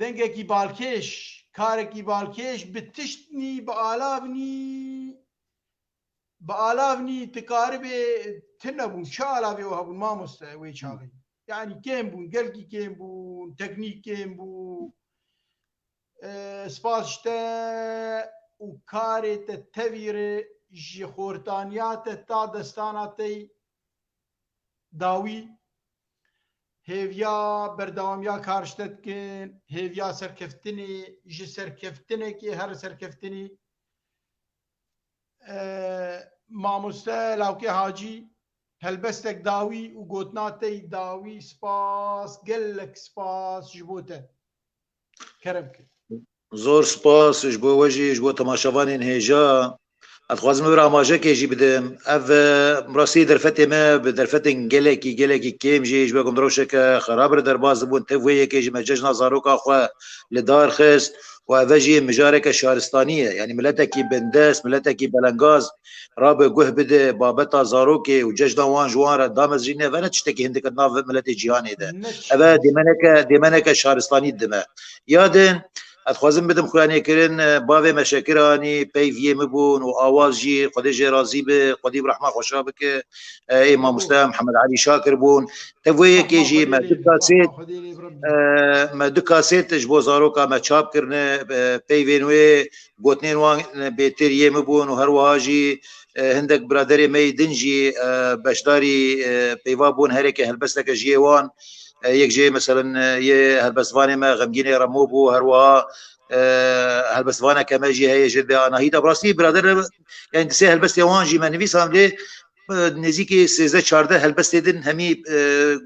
dengekî balkêş, karekî balkêş bi tişt nî, bi alav nî, bi alav nî, tu karibê tune bûn. Çi alavê we hebûn mamoste wê çaxê? Yanî kêm bûn, gelkî kêm bûn, teknîk kêm bû. E, spas ji te û karê te tevî re, ji xortaniya te ta destana te dawî, hêviya berdewamiya kar ji te dikin, hêviya serkeftinê, ji serkeftinekê her serkeftinî. E, mamoste Lawkê Hacî, helbestek dawî û gotina te yî dawî, spas, gelek spas ji bo te. Kerem ke. Zor spas ji bo we jî, ji bo temaşevanên hêja. Ez dixwazim vir amajekê jî bidim. Ev, e, rastî derfetê me bi derfetên gelekî, gelekî kêm jî ji ber ku em di rewşeke xerab re derbas dibûn. Tev wê yekê jî me cejna zaroka xwe li dar xist û ev jî mijareke şaristanî ye. Yanî miletekî bindest, miletekî belengaz rabe guh bide babeta zarokê û cejna wan ji wan re damezrîne, ve ne tiştekî hindik di nav miletê cîhanê de. Ne tişt- Ev e dêmeneke, dêmeneke şaristanî didime. Ya din, ez dixwazim bidim xuyanêkirin, e, bavê me Şekir Anî, peyviyê min bûn û awaz jî, Xwedê jê razî be, Xwedî bi rehma xweşa bike, e, ê mamoste Mihemed Elî Şakir bûn. Tev wê yekê jî me du kasêt, e, me du kasêt ji bo zaroka me çap kirine, e, peyvên wê, gotinên wan bêtir yê min bûn û her wiha jî, e, hindek biraderê me yê din jî, e, beşdarî, e, peyva bûn, herêke helbesteke ji yê wan, e, yek jê, meselen, e, yê helbestvanê me Xemgînê Remo bû, her wiha, e, helbestvaneke me jî heye ji dê Anahîda. Bi rastî birader, yani di sê helbestê wan jî me nivîsan lê, e, nêzîkî sêzdeh çardeh helbestê din hemî, e,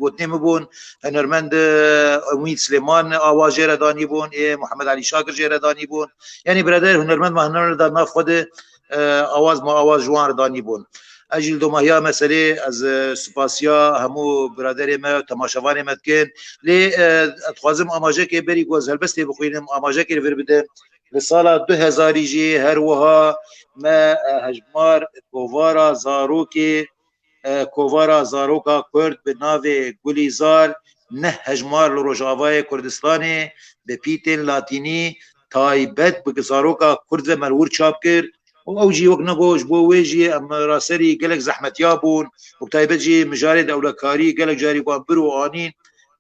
gotinê min bûn. Hunermend, e, Umîd Silêman awaz jê re danî bûn, ê Muhammed Elî Şakir jê re danî bûn. Yanî birader hunermend me hunermend da nav xwe de, e, awaz me awaz ji wan re danî bûn. Ez jî li domahiya meselê ez, e, spasiya hemû biraderê me, temaşevanê me dikin. Lê, e, ez dixwazim amajekê berî ku ez helbestê bixwînim, amajekê li vir bidim. Li sala du hezarî jî her wiha me, e, hejmar kovara zarokê, e, kovara zaroka Kurd bi navê Gulîzar neh hejmar li Rojavayê Kurdistanê bi pîtên latînî taybet bi zaroka Kurd ve me li wir çap kir û ew jî wek ne got ji bo wê jî em raserî gelek zehmetiya bûn û bi taybet jî mijarê dewlekarî gelek carî wan bir û anîn.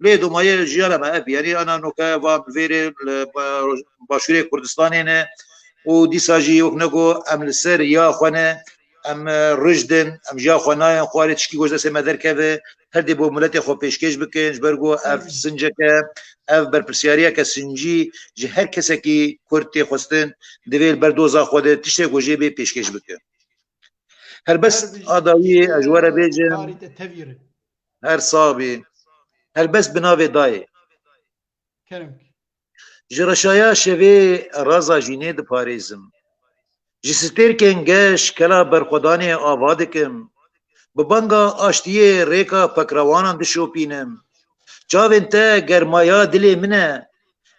Lê domahiya jiyana me ev, yanî ana noke va vêrê li ba-, başûrê Kurdistanê ne û dîsa jî wek ne got em li ser ya xwe ne, em, e, rijd in, em ji ya xwe nayên xwarê, tişkî ku ji destê me derkeve, her dê bo miletê xwe pêşkêş bikin, ji ber ku ev sinceke, ev berpirsiyariyeke sincî ji her kesekî Kurd tê xwestin, divê li ber doza xwe de tiştê ku jê bê pêşkêş bike. Helbest a dawiyê ez ji we re bêjim. Her sax bî. Helbest bi navê Dayê. Kerem. Ji reşaya şevê raza jînê diparêzim. Ji stêrkên geş kela berxwedanê ava dikim. Bi banga aştiyê rêka pekrewanan dişopînim. Çavên te germaya dilê min e.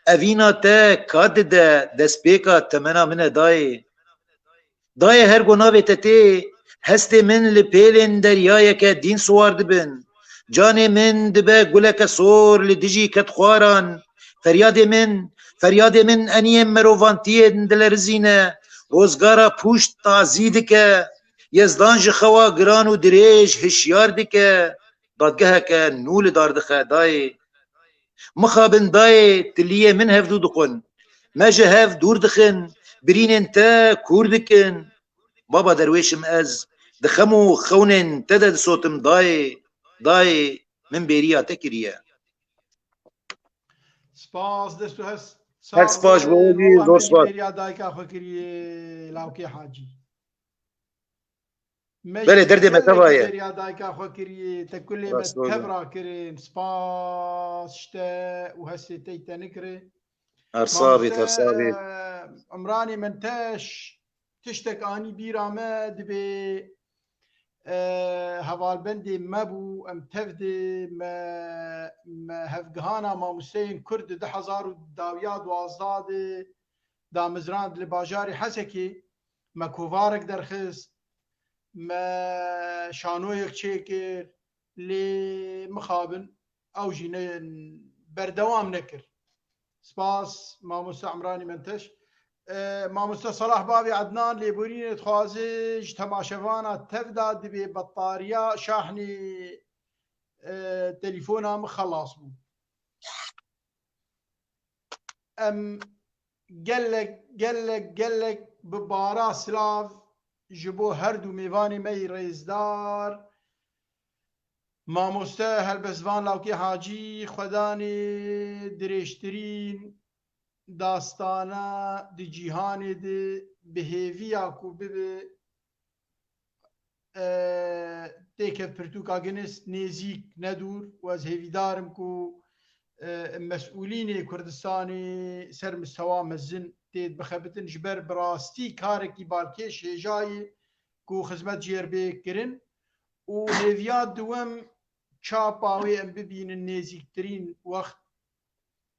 Evîna te ka dide destpêka temena min e dayê. Dayê her ku navê te tê, hestê min li pêlên deryayeke dîn siwar dibin. Canê min dibe guleke sor li dijî kedxwaran. Feryadê min, feryadê min eniyên merovantiyên dilerizîne. Rozgara pûşt tazî dike. Yezdan ji xewa giran û dirêj hişyar dike. Dadgeheke nû li dar dixe dayê. Mixabin dayê, tiliyê min hevdû dixwin. Me ji hev dûr dixin, birînên te kûr dikin. Baba derwêşim ez, di xem û xewnên te de disotim dayê, dayê, min bêriya te kiriye. Spas, dest û hest. Her spas bo wî, zor spas. Bêriya dayika xwe kiriye, Lawkê Hacî. Me Belê, jî derdê me gelekî teva ye. Beriya dayika xwe kiriye, te kulê me Rast tev bû. Rakirin. Spas ji te û hestê te yî te nikirê. Her sabî, her sabî. Mamoste Umranê Menteş, tiştek anî bîra me, dibê, e, hevalbendê me bû, em tev de me, me hevgihana mamosteyên Kurd di du hezar û dawiya duwazdeh de damizrand li bajarê Hesekê, me kovarek derxist, me şanoyek çêkir, lê mixabin ew jî ne, berdewam nekir. Spas, mamoste Emranî Menteş. E, mamoste Salah Bavê Ednan, lêborînê dixwaze ji temaşevana tev da, dibê betariya şahnê, e, telefona min xelas bû. Em gelek, gelek, gelek bi bara silav ji bo her du mêvanê me yî rêzdar, mamoste helbestvan Lawkê Hacî, xwedanê dirêjtirîn dastana di cîhanê de bi hêviya ku bibe, e, têkev pirtûka Guinness nêzîk, ne dûr, û ez hêvîdar im ku, e, mesûlînê Kurdistanê ser mistewa mezin tê bixebitin, ji ber bi rastî karekî balkêş hêja ye ku xizmet ji yer bê kirin. Û hêviya duwem, çapa wê em bibînin nêzîktirîn wext,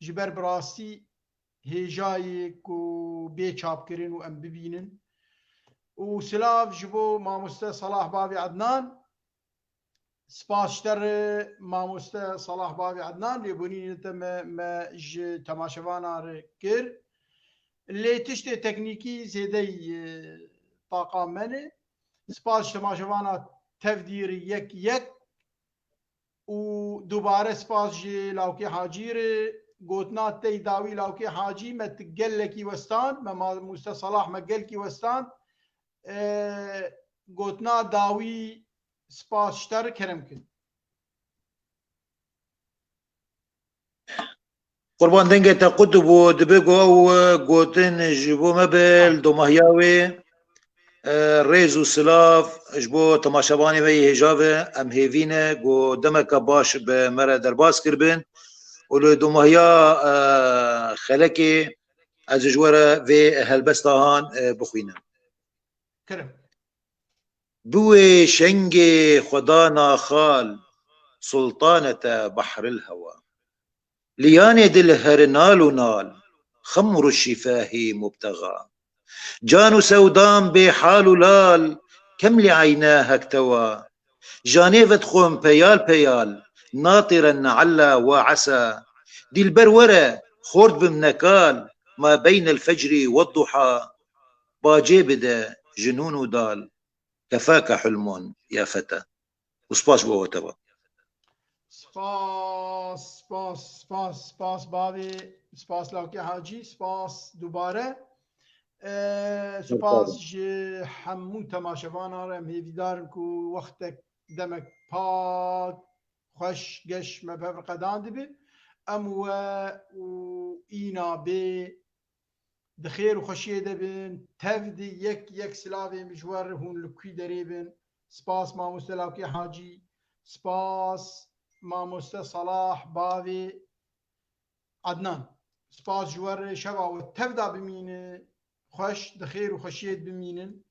ji ber bi rastî hêja ye ku bê çapkirin û em bibînin. Û silav ji bo mamoste Salah Bavê Ednan. Spas ji te re, mamoste Salah Bavê Ednan, lêbûnînê te me, me ji temaşevana re kir. Lê tiştê teknîkî zêdeyî, e, taqa me ne. Spas ji temaşevana tevdî re yek yek. Û dubare spas ji Lawkê Hacî re. Gotina te yî dawî Lawkê Hacî, me tu gelekî westan, me mamoste Salah me gelkî westan. E, gotina dawî spas ji te re, kerem kin. Qurban, dengê te qut bû, dibe ku ew, e, gotin ji bo me be, li domahiya wê, e, rêz û silav ji bo temaşevanê me yê hêja ve, em hêvî ne ku demeke baş bi me re derbas kiribin û li domahiya, e, xelekê ez ji we re vê helbesta han, e, bixwînim. Kerem. Bi wê şengê xwedana xal, sultane te behril hewa. Liyanê dil heri nal û nal, xemr û şîfehî mubtega. Can û sewdan bê hal û lal, kem li eyne hektewa. Janê vedixwim peyal peyal, natîren ne'ella we esa. Dîlber were, xort bim nekal, ma beynel fecrî wedduha. Bacê bide ji nûn û dal, kefake hulmun ya feta. Û spas bo we teva. Spas, spas, spas, spas bavê, spas Lawkê Hacî, spas dubare. Ee, spas ji hemû temaşevanan re, em hêvîdar in ku wextek, demek pak, xweş, geş me bi hev re qedan dibe. Em we û îna bê di xêr û xweşiyê de bin, tev di yek yek silavê min ji we re, hûn li kwî derê bin. Spas mamoste Lawkê Hacî, spas mamoste Salah bavê Ednan. Spas ji we re, şeva we tev da bimîne, xweş, di xêr û xweşiyê de bimînin.